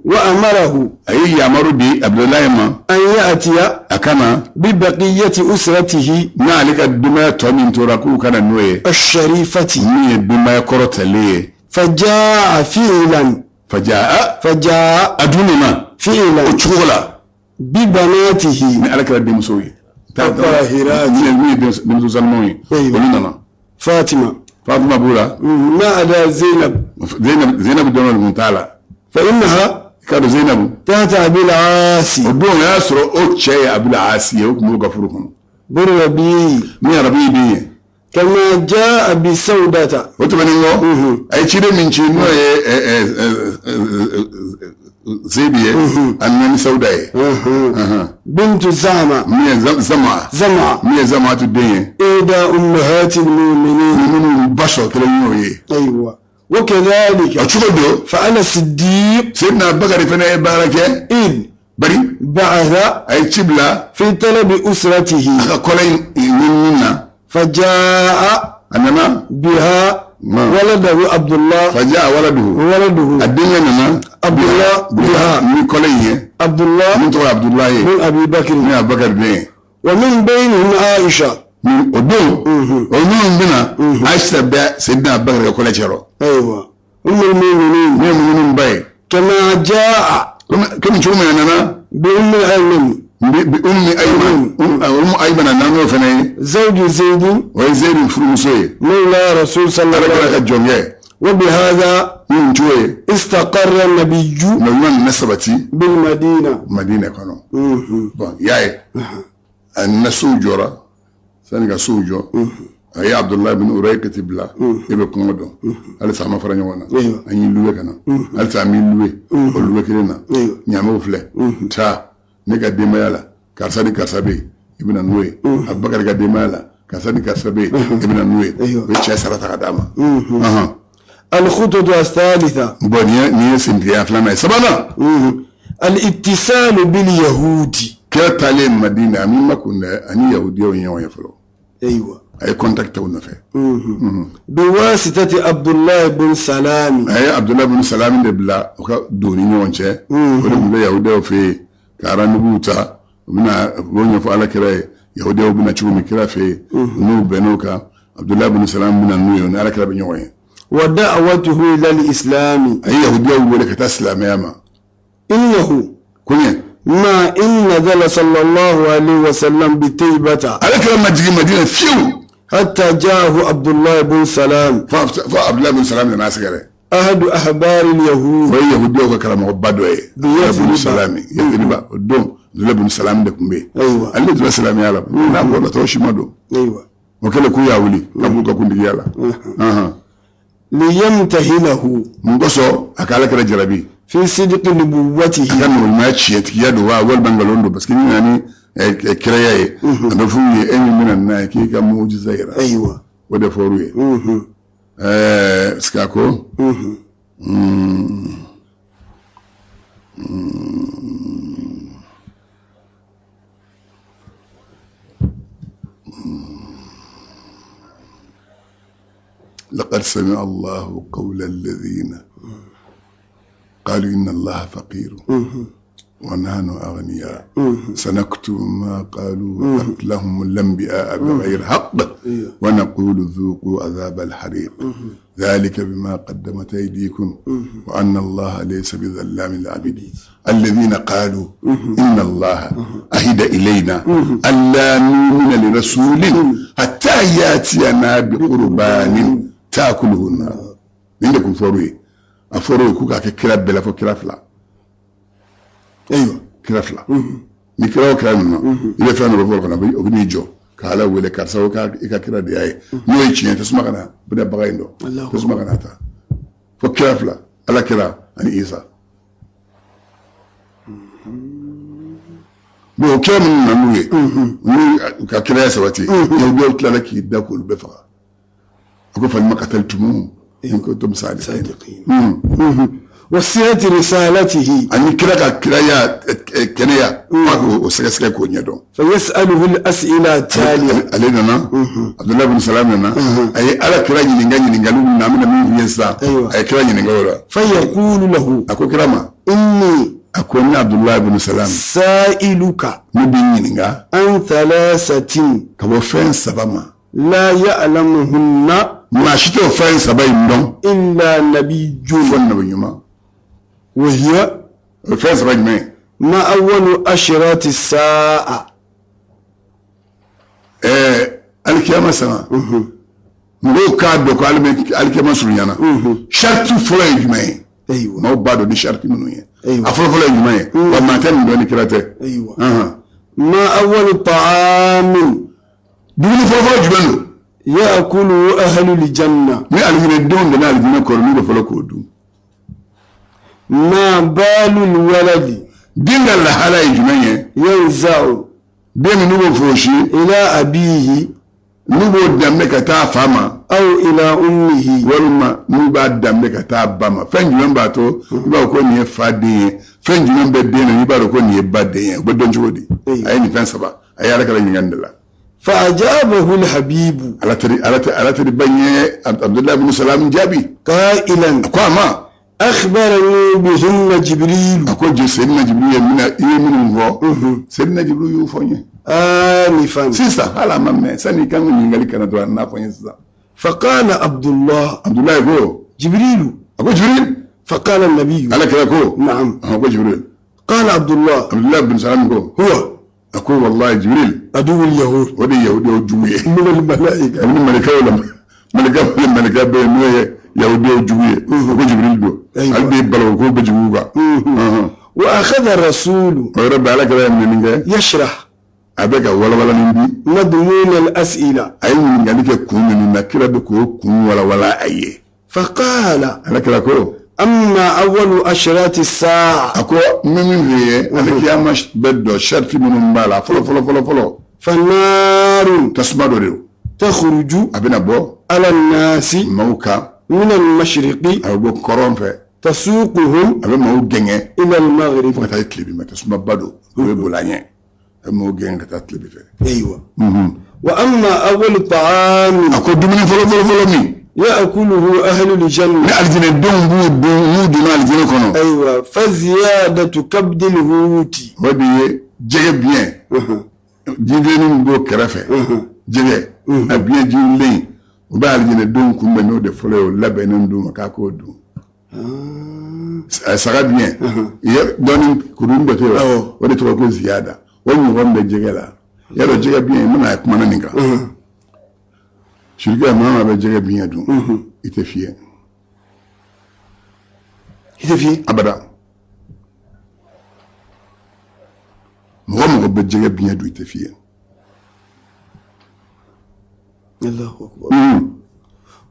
Speaker 2: وأمره
Speaker 1: A ye yamaru di Abudulayi ma
Speaker 2: أن يأتي
Speaker 1: a ka na
Speaker 2: ببقية أسرته
Speaker 1: n'ale ka denbaya tɔ min tora, k'u ka na n'o ye,
Speaker 2: الشريفة.
Speaker 1: min ye denbaya kɔrɔtalen ye.
Speaker 2: فجاء فعلا
Speaker 1: Faja
Speaker 2: فجاء
Speaker 1: a dun nana o
Speaker 2: فعلا
Speaker 1: cogo la
Speaker 2: ببناته
Speaker 1: ni Ala kɛra denmusow ye
Speaker 2: الطاهرات.
Speaker 1: min ye denmuso sanumanw ye, olu nana.
Speaker 2: فاطمة.
Speaker 1: Fatima b'u la.
Speaker 2: ما عدا زينب.
Speaker 1: Zeinabu dɔrɔn de tun t'a la.
Speaker 2: فإنها
Speaker 1: I k'a dɔn Zeinabu
Speaker 2: تحت أبي العاص
Speaker 1: o don, o y'a sɔrɔ o cɛ ye Abul Asi ye, o tun b'o ka furu kɔnɔ,
Speaker 2: بن ربيع
Speaker 1: min ye Rabi den ye.
Speaker 2: كما جاء بسودة.
Speaker 1: O tɛmɛnen kɔ, a ye ciden min ci, n'o ye Zeyidu ye, a nana ni Sawuda ye,
Speaker 2: بنت زعمة
Speaker 1: min ye Zama
Speaker 2: زمعة
Speaker 1: min ye Zamatu den ye,
Speaker 2: إحدى أمهات المؤمنين.
Speaker 1: minnu ba sɔrɔ kelen y'o ye.
Speaker 2: أيوة
Speaker 1: O
Speaker 2: وكذلك
Speaker 1: cogo don
Speaker 2: فعل الصديق
Speaker 1: Seydina Bakari fana ye baara kɛ
Speaker 2: إذ
Speaker 1: bari
Speaker 2: بعث
Speaker 1: a ye ci bila
Speaker 2: في طلب أسرته
Speaker 1: a ka kɔlɛ in ɲinini na.
Speaker 2: فجاء
Speaker 1: A nana
Speaker 2: بها. ولده عبد الله
Speaker 1: فجاء ولده
Speaker 2: ولده
Speaker 1: a denkɛ nana
Speaker 2: عبد الله بها
Speaker 1: ni kɔlɛ in ye
Speaker 2: عبد الله
Speaker 1: min tɔgɔ ye Abudulayi ye
Speaker 2: بن أبي بكر
Speaker 1: ni Abubakar den ye
Speaker 2: ومن بينهم عائشة
Speaker 1: ni o don o minnu bɛna Ayisa bɛ Seyidina Abubakar ka kɔlɛ cɛrɔ
Speaker 2: أيوة أم المؤمنين
Speaker 1: ne ye muminu ba ye
Speaker 2: كما جاء
Speaker 1: komi cogo min a nana
Speaker 2: بأم أيمن
Speaker 1: bi ummi ayman ummu ayman a nana n'o fana ye
Speaker 2: زوج زيد
Speaker 1: o ye Zeyidu furumuso ye
Speaker 2: مولى رسول صلى
Speaker 1: ala
Speaker 2: الله
Speaker 1: kɛra
Speaker 2: عليه
Speaker 1: ka
Speaker 2: وسلم
Speaker 1: jɔnkɛ
Speaker 2: وبهذا
Speaker 1: ni nin cogo ye
Speaker 2: استقر النبي
Speaker 1: nabi ɲuman nana sabati
Speaker 2: بالمدينة
Speaker 1: Madina kɔnɔ
Speaker 2: مهم.
Speaker 1: bon i y'a ye a nana sow jɔra sani ka sow jɔ a ye Abudulayi bin Urayikati bila e bɛ kungo dɔn halisa an ma fara ɲɔgɔn na
Speaker 2: أيوة
Speaker 1: an y'i luwe ka na halisa an b'i luwe o luwe kelen na
Speaker 2: أيوة
Speaker 1: ɲaamɛw filɛ taa ne ka denbaya la karisa ni karisa bɛ yen i bɛ na n'o ye Abubakar ka denbaya la karisa ni karisa bɛ yen i bɛ na n'o ye o ye cɛ sara ta ka d'a ma Ɔhɔn.
Speaker 2: الخطوة الثالثة
Speaker 1: bon nin ye sentigiya filanan ye sabanan
Speaker 2: مهم. الاتصال باليهود
Speaker 1: kira taalen Madina a min ma kun dɛ ani yahudiyaw ye ɲɔgɔn ye fɔlɔ
Speaker 2: أيوة
Speaker 1: a ye contact u nɔfɛ
Speaker 2: مهم. بواسطة عبد الله بن سلام
Speaker 1: a ye Abudulayi bin Salami de bila u ka don ni ɲɔgɔn cɛ o de tun bɛ yahudiyaw fɛ yen ka rendez-vous ta u bɛna u b'o ɲɛfɔ ala kira ye yahudiyaw bɛna cogo min kira fɛ yen n'u bɛnn'o kan Abudulayi bin Salami bɛna n'u ye o ni ala kira bɛ ɲɔgɔn ye
Speaker 2: ودعوته إلى الإسلام
Speaker 1: a ye yahudiyaw wele ka taa silamɛya ma
Speaker 2: إنه
Speaker 1: ko ɲɛ
Speaker 2: ما إن نزل صلى الله عليه وسلم بتيبة
Speaker 1: ala kira ma jigin Madina fiyewu
Speaker 2: حتى جاءه عبد الله بن سلام
Speaker 1: fo Abudulayi bin Salami nana a sɛgɛrɛ
Speaker 2: أحد أحبار اليهود
Speaker 1: o ye yahudiyaw ka karamɔgɔba dɔ ye Abudulayi bin
Speaker 2: Yasriba.
Speaker 1: Salami Yasriba o don Abudulayi bin Salami de tun bɛ yen
Speaker 2: أيوة
Speaker 1: ale de tun bɛ silamɛya la n'a bɔra tɔw si ma don
Speaker 2: أيوة
Speaker 1: o kɛlen k'u y'a wuli ka b'u ka kuntigiya la Ɔhɔn.
Speaker 2: ليمتهنه
Speaker 1: mun kosɔn a ka ala kira jarabi
Speaker 2: في صدق نبوته
Speaker 1: a ka nɔgɔɲumanya tiɲɛtigiya don wa walima nkalon don parce que ni nana ni kiraya ye a bɛ f'u ye e min bɛna n'a ye k'i ka mujiza yira
Speaker 2: أيوة
Speaker 1: o de fɔr'u ye
Speaker 2: مهم.
Speaker 1: parce que a ko
Speaker 2: مهم.
Speaker 1: لقد سمع الله قول الذين قالوا إن الله فقير
Speaker 2: مهم.
Speaker 1: ونحن أغنياء
Speaker 2: مهم.
Speaker 1: سنكتب ما قالوا وقتلهم الأنبياء بغير حق
Speaker 2: أيوة
Speaker 1: ونقول ذوقوا عذاب الحريق ذلك بما قدمت أيديكم وأن الله ليس بظلام للعبيد الذين قالوا إن الله أهد إلينا ألا نؤمن لرسول حتى يأتينا بقربان تأكله النار عندكم فروي أفروي كوكا كرا بلا فكرا فلا
Speaker 2: أيوة
Speaker 1: kira fila ni kira o kira nana i bɛ fɛn dɔ bɛ fɔ o fana o bɛ n'i jɔ k'ala wele karisa o i ka kira de y'a ye n'o ye tiɲɛ ye tasuma ka na o bɛna bagan in dɔn
Speaker 2: Allahu
Speaker 1: tasuma ka na ta fo kira fila ala kira ani isa bon o kira minnu nana n'u ye n'u ka kiraya sabati yahudiyaw tilala k'i da k'olu bɛɛ faga a ko falima qataltumuhum in kuntum sadiqin
Speaker 2: صادقين مهم. وصية رسالته
Speaker 1: ani kira ka kiraya kɛnɛya f'a k'o sɛgɛsɛgɛ k'o ɲɛdɔn
Speaker 2: فيسأله الأسئلة التالية
Speaker 1: ale nana abdullahi bin salam nana a ye ala kira ɲininka ɲininkaliw min na an bɛna min f'i ye sisan
Speaker 2: Ayiwa.
Speaker 1: a ye kira ɲininka o la
Speaker 2: فيقول له
Speaker 1: a ko kira ma
Speaker 2: إني
Speaker 1: a ko ne abdullahi bin salam
Speaker 2: سائلك
Speaker 1: ne b'i ɲininka
Speaker 2: عن ثلاثة
Speaker 1: ka bɔ fɛn saba ma
Speaker 2: لا يعلمهن
Speaker 1: maa si t'o fɛn saba in dɔn
Speaker 2: إلا نبي
Speaker 1: fo nabi ɲuman
Speaker 2: وهي
Speaker 1: o fɛn saba jumɛn ye
Speaker 2: ما أول أشراط الساعة
Speaker 1: alikiyama sama mɔgɔw k'a dɔn ko alikiyama surunyana sariti fɔlɔ ye jumɛn ye
Speaker 2: أيوة
Speaker 1: maaw b'a dɔn ni sariti minnu ye
Speaker 2: أيوة
Speaker 1: a fɔlɔ fɔlɔ ye jumɛn ye wa maa tɛ nin dɔn ni kira tɛ
Speaker 2: أيوة
Speaker 1: Ɔhɔn.
Speaker 2: ما أول طعام
Speaker 1: dumuni fɔlɔ fɔlɔ jumɛn don
Speaker 2: يأكله أهل الجنة
Speaker 1: ni alijinɛdenw donna alijinɛ kɔrɔ n'u bɛ fɔlɔ k'o dun
Speaker 2: ما بال الولد
Speaker 1: den ka lahala ye jumɛn ye
Speaker 2: ينزع
Speaker 1: den min n'u b'o fosi
Speaker 2: إلى أبيه
Speaker 1: n'u b'o danbe ka taa fa ma
Speaker 2: أو إلى أمه
Speaker 1: walima n'u b'a danbe ka taa ba ma fɛn jumɛn b'a to i b'a fɔ ko nin ye fa den ye fɛn jumɛn bɛ den na i b'a dɔn ko nin ye ba den ye o bɛ dɔn cogo di a ye nin fɛn saba a ye ala kɛra ɲininkali de la.
Speaker 2: فأجابه الحبيب
Speaker 1: Ala teri ala teri ala teriba ye Abdulayi bin Salam jaabi.
Speaker 2: قائلا
Speaker 1: A ko a ma.
Speaker 2: أخبرني بهن جبريل
Speaker 1: A ko je Seyidina Jibril ye mina i ye minnu fɔ. Seyidina Jibril y'o fɔ n ye.
Speaker 2: آنفا
Speaker 1: Sisan hali a ma mɛn sani i kan ka ɲininkali kɛ n na dɔrɔn a nana fɔ n ye sisan.
Speaker 2: فقال عبد الله
Speaker 1: Abdulayi ko
Speaker 2: جبريل
Speaker 1: a ko Jibril.
Speaker 2: فقال النبي
Speaker 1: Ala kira ko.
Speaker 2: نعم
Speaker 1: A ko Jibril.
Speaker 2: قال عبد الله
Speaker 1: Abdulayi bin Salam ko.
Speaker 2: هو
Speaker 1: A ko walayi Jibril
Speaker 2: عدو اليهود
Speaker 1: o de ye yahudiyaw jugu ye.
Speaker 2: من الملائكة
Speaker 1: Kabini malikaw la malika ni malika bɛ yen n'o ye yahudiyaw jugu ye. O ko Jibril don.
Speaker 2: Ayiwa.
Speaker 1: Ale de ye balawu ko bɛ jugu kan.
Speaker 2: وأخذ الرسول
Speaker 1: O yɔrɔ bɛɛ ala kira ye minɛni kɛ.
Speaker 2: يشرح
Speaker 1: A bɛ ka walawalani di.
Speaker 2: مضمون الأسئلة
Speaker 1: A ye ɲininkali kɛ kun minnu na kira bɛ k'o kun walawala a ye.
Speaker 2: فقال
Speaker 1: Ala kira ko.
Speaker 2: أما أول أشراط الساعة
Speaker 1: A ko n bɛ min f'i ye alikiyama bɛ dɔ sariti minnu b'a la fɔlɔ fɔlɔ fɔlɔ fɔlɔ.
Speaker 2: فنار
Speaker 1: Tasuma dɔ de don.
Speaker 2: تخرج
Speaker 1: A bɛna bɔ
Speaker 2: على الناس
Speaker 1: maaw kan.
Speaker 2: من المشرق
Speaker 1: A bɛ bɔ kɔrɔn fɛ.
Speaker 2: تسوقهم
Speaker 1: A bɛ maaw gɛngɛ.
Speaker 2: إلى
Speaker 1: Fo
Speaker 2: المغرب
Speaker 1: ka taa tilebin ma tasumaba don. O bɛ boli a ɲɛ. A bɛ maaw gɛngɛ ka taa tilebin fɛ.
Speaker 2: أيوة وأما أول طعام
Speaker 1: A ko dumuni fɔlɔ fɔlɔ fɔlɔ min.
Speaker 2: يأكله أهل
Speaker 1: Ni
Speaker 2: الجنة
Speaker 1: alijinɛdenw b'u dun n'u donna alijinɛ kɔnɔ.
Speaker 2: أيوة فزيادة كبد الهوت
Speaker 1: O de ye jɛgɛ biɲɛ. Jifilennin min b'o kɛrɛfɛ. Jɛgɛ. A biɲɛ jifilen. U bɛ alijinɛdenw kunbɛn n'o de fɔlɔ ye o labɛnnen d'u ma k'a k'o dun. A saga biɲɛ. Ye dɔɔni kurun dɔ tɛ yen wa?
Speaker 2: Awɔ.
Speaker 1: O de tɔgɔ ko ziyada. O ɲɔgɔn bɛ jɛgɛ la. Y'a dɔn jɛgɛ biɲɛ n bɛna kuma nin kan. Sirikɛ maa maa bɛ jɛgɛ biɲɛ dun. I tɛ fiyɛ.
Speaker 2: في
Speaker 1: Abada. Mɔgɔ mɔgɔ bɛ jɛgɛ biɲɛ dun i tɛ fiyɛ.
Speaker 2: الله أكبر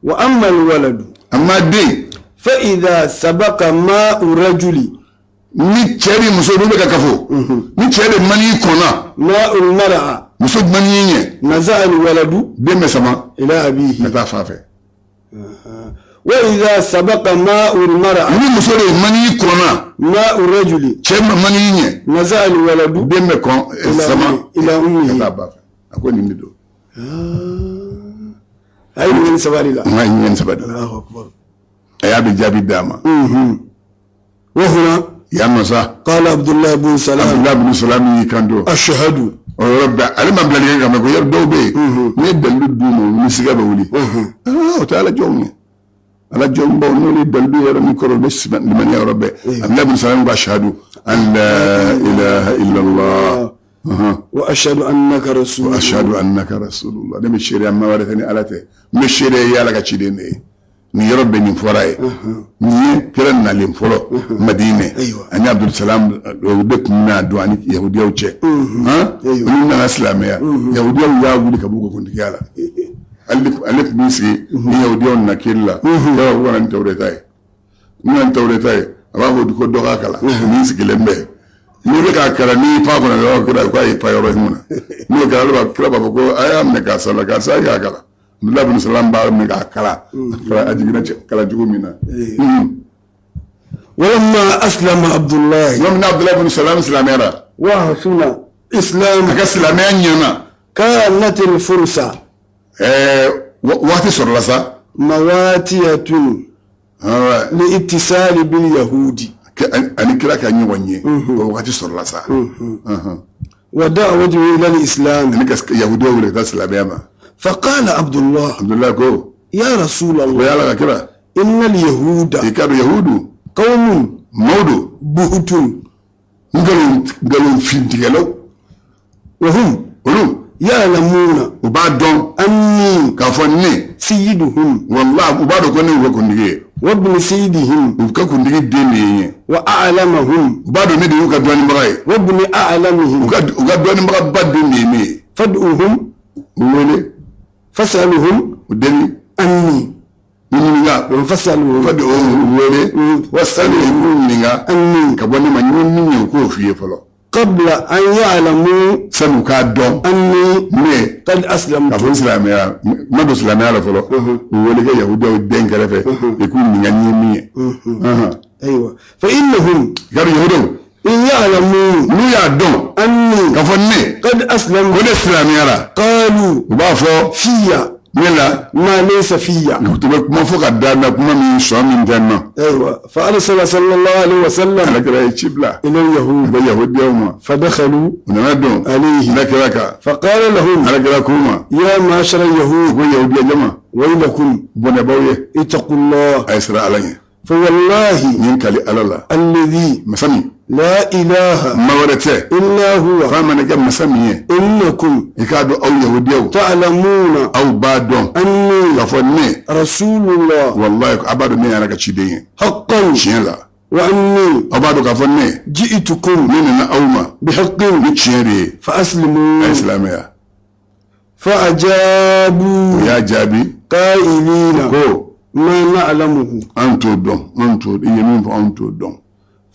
Speaker 2: وأما الولد
Speaker 1: Amma den
Speaker 2: فإذا سبق ماء الرجل
Speaker 1: ni cɛ ni muso n'u bɛ ka kafo. Ni cɛ de mani kɔnna
Speaker 2: ماء المرأة
Speaker 1: muso mani ɲɛ
Speaker 2: نزع الولد
Speaker 1: den bɛ sama
Speaker 2: إلى
Speaker 1: ka
Speaker 2: أبيه
Speaker 1: taa fa fɛ.
Speaker 2: وإذا سبق ماء المرأة
Speaker 1: Ni muso de mani kɔnna
Speaker 2: ماء الرجل
Speaker 1: cɛ ma mani ɲɛ
Speaker 2: نزع الولد
Speaker 1: den bɛ kɔn sama
Speaker 2: إلى
Speaker 1: ka
Speaker 2: أمه
Speaker 1: taa ba fɛ. A ko nin de don.
Speaker 2: هاي من سبالي لا
Speaker 1: N ka ɲɛ nin saba de.
Speaker 2: الله أكبر
Speaker 1: A y'a bɛ jaabi d'a ma.
Speaker 2: وهنا
Speaker 1: Yan nɔ sa
Speaker 2: قال عبد الله بن سلام
Speaker 1: Abdulayi bin Salam y'i kanto.
Speaker 2: أشهد
Speaker 1: O yɔrɔ bɛɛ ale ma bilali kɛ ka mɛn ko yɔrɔ dɔw bɛ yen. N'i ye dalilu d'u ma u ni siga bɛ wuli. O tɛ ala jɔnw ye. Ala jɔn baw n'olu ye dalilu yɔrɔ min kɔrɔ u bɛ limaniya yɔrɔ bɛɛ. Abdulayi bin Salam ko ashadu an la ilaha illallah.
Speaker 2: وأشهد أنك رسول
Speaker 1: Wa ashadu annaka rasulullah. Ne bɛ seereya maa wɛrɛ tɛ ni ala tɛ. N bɛ seereya i ye ala ka ciden de ye. Nin yɔrɔ bɛɛ nin fɔra ye. Nin ye kira nalen fɔlɔ Madinɛ.
Speaker 2: Ayiwa.
Speaker 1: Ani Abdulsalam o de tun bɛna don ani yahudiyaw cɛ. Han?
Speaker 2: Ayiwa.
Speaker 1: Olu nana silamɛya. Yahudiyaw y'a wuli ka b'u ka kuntigiya la. Ale tun b'i sigi ni yahudiyaw nana kiri la. Yɔrɔ ko ka na ni tawureta ye. N'u nana ni tawureta ye a b'a fɔ ko dɔ k'a kalan. N'i sigilen bɛ. N'i bɛ k'a kalan n'i y'i pan kɔnɔ yɔrɔ kira k'a y'i pan yɔrɔ in kunna. N'o kɛra ale b'a kira b'a fɔ ko a y'a minɛ k'a sala karisa y'a kalan. Abdulayi bin Salam b'a minɛ k'a kalan. A jiginna kalan cogo min na.
Speaker 2: ولما أسلم عبد الله
Speaker 1: Yɔrɔ min na Abdulayi bin Salam silamɛyara.
Speaker 2: وحسن إسلام
Speaker 1: A ka silamɛya ɲɛna.
Speaker 2: كانت الفرصة
Speaker 1: Ɛɛ waati sɔrɔla sa.
Speaker 2: مواتية
Speaker 1: Awɔ.
Speaker 2: لاتصال باليهود
Speaker 1: Ani kira ka ɲɔgɔn ye. O waati sɔrɔla sa.
Speaker 2: ودعوته إلى الإسلام
Speaker 1: Ani ka yahudiyaw wele ka taa silamɛya ma.
Speaker 2: فقال عبد الله
Speaker 1: Abdulayi ko
Speaker 2: يا رسول
Speaker 1: o
Speaker 2: الله
Speaker 1: y'ala ka kira.
Speaker 2: إن اليهود
Speaker 1: I k'a dɔn yahudu
Speaker 2: قوم
Speaker 1: maaw don.
Speaker 2: بهت
Speaker 1: Nkalon nkalon fintigɛlaw.
Speaker 2: وهم
Speaker 1: Olu
Speaker 2: يعلمون
Speaker 1: u b'a dɔn
Speaker 2: أني
Speaker 1: k'a fɔ ne
Speaker 2: سيدهم
Speaker 1: walahi u b'a dɔn ko ne y'u ka kuntigi ye.
Speaker 2: وابن سيدهم
Speaker 1: U ka kuntigi den de ye n ye.
Speaker 2: وأعلمهم
Speaker 1: U b'a dɔn ne de y'u ka dɔnnibaga ye.
Speaker 2: وابن
Speaker 1: U
Speaker 2: أعلمهم
Speaker 1: ka u ka dɔnnibagaba den de ye ne ye.
Speaker 2: فادعوهم
Speaker 1: U wele
Speaker 2: فاسألهم
Speaker 1: u deli
Speaker 2: أني
Speaker 1: u ɲininka.
Speaker 2: فاسألهم
Speaker 1: Fa de o u wele. Wasali u ɲininka.
Speaker 2: أني
Speaker 1: Ka bɔ ne ma n ye min ye u k'o f'i ye fɔlɔ.
Speaker 2: قبل أن يعلموا
Speaker 1: Sani u k'a dɔn
Speaker 2: أني
Speaker 1: ne
Speaker 2: قد
Speaker 1: k'a
Speaker 2: أسلمت
Speaker 1: fɔ n silamɛya n ma don silamɛya la fɔlɔ. U wele kɛ yahudiyaw den kɛrɛfɛ. I k'u ɲininka n ye min ye.
Speaker 2: أيوة فإنهم
Speaker 1: I ka dɔn yahudiyaw
Speaker 2: إن يعلموا
Speaker 1: n'u y'a dɔn
Speaker 2: أني
Speaker 1: k'a fɔ ne
Speaker 2: قد
Speaker 1: ko
Speaker 2: أسلمت
Speaker 1: ne silamɛyara
Speaker 2: قالوا
Speaker 1: u b'a fɔ
Speaker 2: في
Speaker 1: ne la
Speaker 2: ما ليس في
Speaker 1: u bɛ kuma fɔ ka da n na kuma min sɔn min tɛ n na
Speaker 2: أيوة فأرسل صلى الله عليه وسلم
Speaker 1: alakira ye ci bila
Speaker 2: إلى
Speaker 1: u
Speaker 2: اليهود
Speaker 1: bɛ yahudiyaw ma
Speaker 2: فدخلوا
Speaker 1: u nana don
Speaker 2: عليه
Speaker 1: alakira kan
Speaker 2: فقال لهم
Speaker 1: alakira k'u ma
Speaker 2: يا معشر
Speaker 1: u
Speaker 2: اليهود
Speaker 1: ko yahudiya jama
Speaker 2: ويلكم
Speaker 1: bɔnɛ b'aw ye
Speaker 2: اتقوا الله
Speaker 1: a ye siran ala ɲɛ
Speaker 2: فوالله
Speaker 1: n ye n kali ala la
Speaker 2: الذي
Speaker 1: masa min
Speaker 2: لا إله
Speaker 1: ma wɛrɛ tɛ
Speaker 2: إلا هو
Speaker 1: k'a mana kɛ masa min ye
Speaker 2: إنكم
Speaker 1: i k'a dɔn aw yahudiyaw
Speaker 2: تعلمون
Speaker 1: aw b'a dɔn
Speaker 2: أني
Speaker 1: k'a fɔ ne
Speaker 2: رسول الله
Speaker 1: walayi a b'a dɔn ne ye ala ka ciden ye
Speaker 2: حقا
Speaker 1: tiɲɛ la
Speaker 2: وأني
Speaker 1: aw b'a dɔn k'a fɔ ne
Speaker 2: جئتكم
Speaker 1: ne nana aw ma
Speaker 2: بحق
Speaker 1: ni tiɲɛ de ye a ye
Speaker 2: فأسلموا
Speaker 1: silamɛya o
Speaker 2: فأجابوا
Speaker 1: y'a jaabi
Speaker 2: قائلين
Speaker 1: ko
Speaker 2: ما نعلمه
Speaker 1: an t'o dɔn an t'o i ye min fɔ an t'o dɔn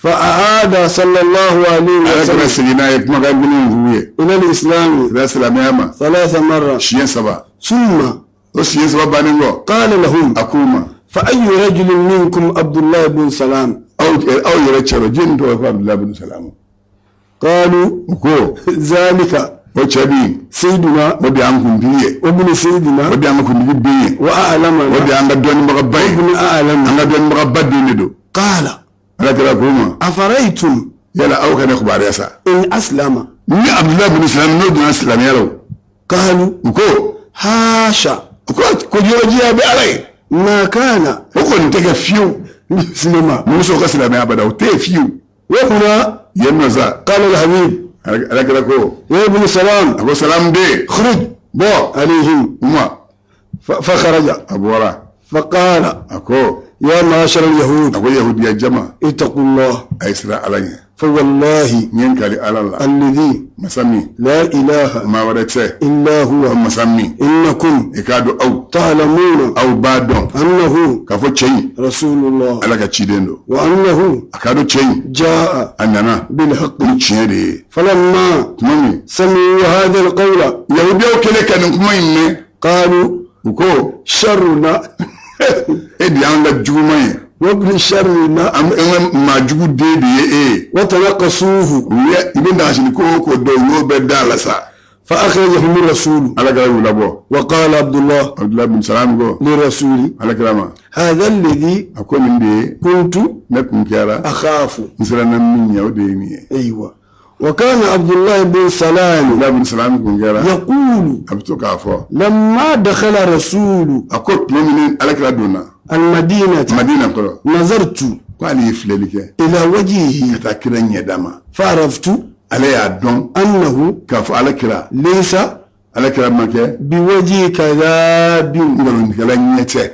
Speaker 2: فأعاد صلى الله عليه
Speaker 1: ala kɛra
Speaker 2: وسلم
Speaker 1: segin n'a ye kumakan kelen f'u ye
Speaker 2: إلى الإسلام
Speaker 1: kira silamɛya ma
Speaker 2: ثلاث مرات
Speaker 1: siɲɛ saba
Speaker 2: ثم
Speaker 1: o siɲɛ saba bannen kɔ
Speaker 2: قال لهم
Speaker 1: a k'u ma
Speaker 2: فأي رجل منكم عبد الله بن سلام
Speaker 1: aw aw yɛrɛ cɛ rɔ jɛni tɔgɔ ko abudulayi bin salamu
Speaker 2: قالوا
Speaker 1: o ko
Speaker 2: ذلك
Speaker 1: o cɛ bi
Speaker 2: سيدنا
Speaker 1: o de y'an kuntigi ye
Speaker 2: وابن
Speaker 1: o
Speaker 2: سيدنا
Speaker 1: de y'an ka kuntigi den ye o
Speaker 2: وأعلمنا
Speaker 1: de y'an ka dɔnnibagaba ye
Speaker 2: ابن
Speaker 1: an
Speaker 2: أعلمنا
Speaker 1: ka dɔnnibagaba den de don
Speaker 2: قال
Speaker 1: ala kɛra k'o ma
Speaker 2: أفرأيتم
Speaker 1: yala aw ka ne kibaruya sa
Speaker 2: إن أسلم
Speaker 1: ni abudulayi bin salamu n'o donna silamɛya la o
Speaker 2: قالوا
Speaker 1: u ko
Speaker 2: حاشا
Speaker 1: u ko ko yɔrɔjiya bɛ ala ye
Speaker 2: ما كان
Speaker 1: o kɔni tɛ kɛ fiyewu
Speaker 2: ليسلم
Speaker 1: muso ka silamɛya abada o tɛ yen fiyewu
Speaker 2: وهنا
Speaker 1: yen nɔ sa
Speaker 2: قال الحبيب
Speaker 1: ala kɛra ko
Speaker 2: يا ابن سلام
Speaker 1: a ko salamu den
Speaker 2: اخرج
Speaker 1: bɔ
Speaker 2: عليهم
Speaker 1: u ma
Speaker 2: فخرج
Speaker 1: a bɔra
Speaker 2: فقال
Speaker 1: a ko
Speaker 2: يا معشر اليهود
Speaker 1: a ko yahudiya jama
Speaker 2: اتقوا الله
Speaker 1: a ye siran ala ɲɛ
Speaker 2: فوالله
Speaker 1: n ye n kali ala la
Speaker 2: الذي
Speaker 1: masa min
Speaker 2: لا إله
Speaker 1: maa wɛrɛ tɛ
Speaker 2: إلا هو
Speaker 1: masa min
Speaker 2: إنكم
Speaker 1: i k'a dɔn aw
Speaker 2: تعلمون
Speaker 1: aw b'a dɔn
Speaker 2: أنه
Speaker 1: k'a fɔ cɛ in
Speaker 2: رسول الله
Speaker 1: ala ka ciden don
Speaker 2: وأنه
Speaker 1: a k'a dɔn cɛ in
Speaker 2: جاء
Speaker 1: a nana
Speaker 2: بالحق
Speaker 1: ni tiɲɛ de ye
Speaker 2: فلما
Speaker 1: tuma min
Speaker 2: سمعوا هذا القول
Speaker 1: yahudiyaw kɛlen ka nin kuma in mɛn
Speaker 2: قالوا
Speaker 1: u ko
Speaker 2: شرنا
Speaker 1: e de y'an ka juguman ye
Speaker 2: وابن شرنا
Speaker 1: an an ka maa jugu den de ye e ye
Speaker 2: وتنقصوه
Speaker 1: u ye i bɛ nagasi ko o ko dɔn u y'o bɛɛ da la sa
Speaker 2: فأخرجهم الرسول
Speaker 1: ala kɛra y'u labɔ
Speaker 2: وقال عبد الله
Speaker 1: abudulayi bin salam ko
Speaker 2: للرسول
Speaker 1: ala kɛra ma
Speaker 2: هذا الذي
Speaker 1: a ko nin de ye
Speaker 2: كنت
Speaker 1: ne kun kɛra
Speaker 2: أخاف
Speaker 1: n siranna min ɲɛ o de ye nin ye
Speaker 2: أيوة وكان عبد الله بن سلام
Speaker 1: abudulayi bin salam kun kɛra
Speaker 2: يقول
Speaker 1: a bɛ to k'a fɔ
Speaker 2: لما دخل رسول
Speaker 1: a ko tuma min ni ala kɛra donna
Speaker 2: المدينة
Speaker 1: madina kɔrɔ
Speaker 2: نظرت
Speaker 1: ko ale ye filɛli kɛ
Speaker 2: إلى
Speaker 1: ka
Speaker 2: وجهه
Speaker 1: taa kira ɲɛda ma
Speaker 2: فعرفت
Speaker 1: ale y'a dɔn
Speaker 2: أنه
Speaker 1: k'a fɔ ala kira
Speaker 2: ليس
Speaker 1: ala kira ma kɛ
Speaker 2: بوجه كذاب
Speaker 1: nkalontigɛla ɲɛ tɛ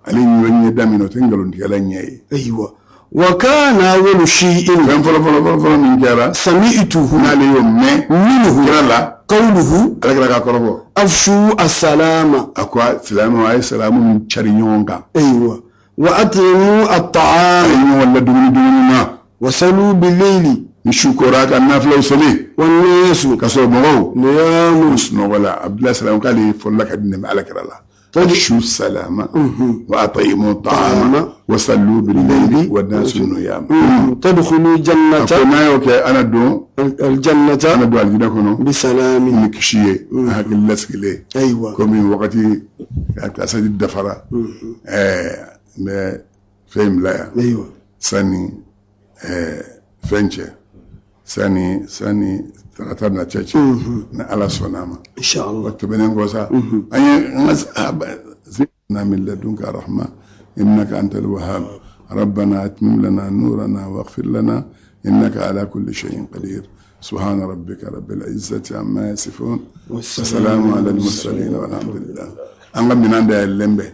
Speaker 1: ale ɲɛ ɲɛda min na o tɛ nkalontigɛla ɲɛ ye
Speaker 2: أيوة وكان أول شيء
Speaker 1: fɛn fɔlɔ fɔlɔ fɔlɔ fɔlɔ min kɛra
Speaker 2: سمعته
Speaker 1: n'ale y'o mɛn
Speaker 2: منه
Speaker 1: kira la
Speaker 2: قوله
Speaker 1: ala kira k'a kɔrɔfɔ
Speaker 2: أفشوا السلام
Speaker 1: a ko silamɛw a ye silamɛw min cari ɲɔgɔn kan
Speaker 2: أيوة وأطعموا
Speaker 1: a ye
Speaker 2: الطعام
Speaker 1: ɲɔgɔn ladumuni dumuni na
Speaker 2: وصلوا بالليل
Speaker 1: ni su kora a ka nafilaw seli
Speaker 2: والناس
Speaker 1: ka sɔrɔ mɔgɔw
Speaker 2: نيام
Speaker 1: sunɔgɔ la abudulayi salam k'ale fɔlɔla ka di nɛmɛ ala kira la afshu salama wa at'imu ta'ama wa sallu bil-layli wa nasu niyam
Speaker 2: تدخلوا
Speaker 1: a
Speaker 2: جنة
Speaker 1: ko n'a y'o kɛ ana don
Speaker 2: الجنة
Speaker 1: ana don alijinɛ kɔnɔ
Speaker 2: بسلام
Speaker 1: ni kisi ye a hakili lasigilen
Speaker 2: أيوة
Speaker 1: komi wagati a saji dafara ɛɛ n bɛ fɛn in bila yan
Speaker 2: أيوة
Speaker 1: sani ɛɛ fɛn cɛ sani sani tarata na cɛ cɛ ni ala sɔnna a ma
Speaker 2: إن شاء
Speaker 1: o
Speaker 2: الله
Speaker 1: tɛmɛnen kɔ sa an ye an ka zidna min ladunka rahma innaka antal wahhab ربنا أتمم لنا نورنا واغفر لنا إنك على كل شيء قدير سبحان ربك رب العزة عما يصفون والسلام على المرسلين والحمد لله an ka minɛn dayɛlɛlen bɛ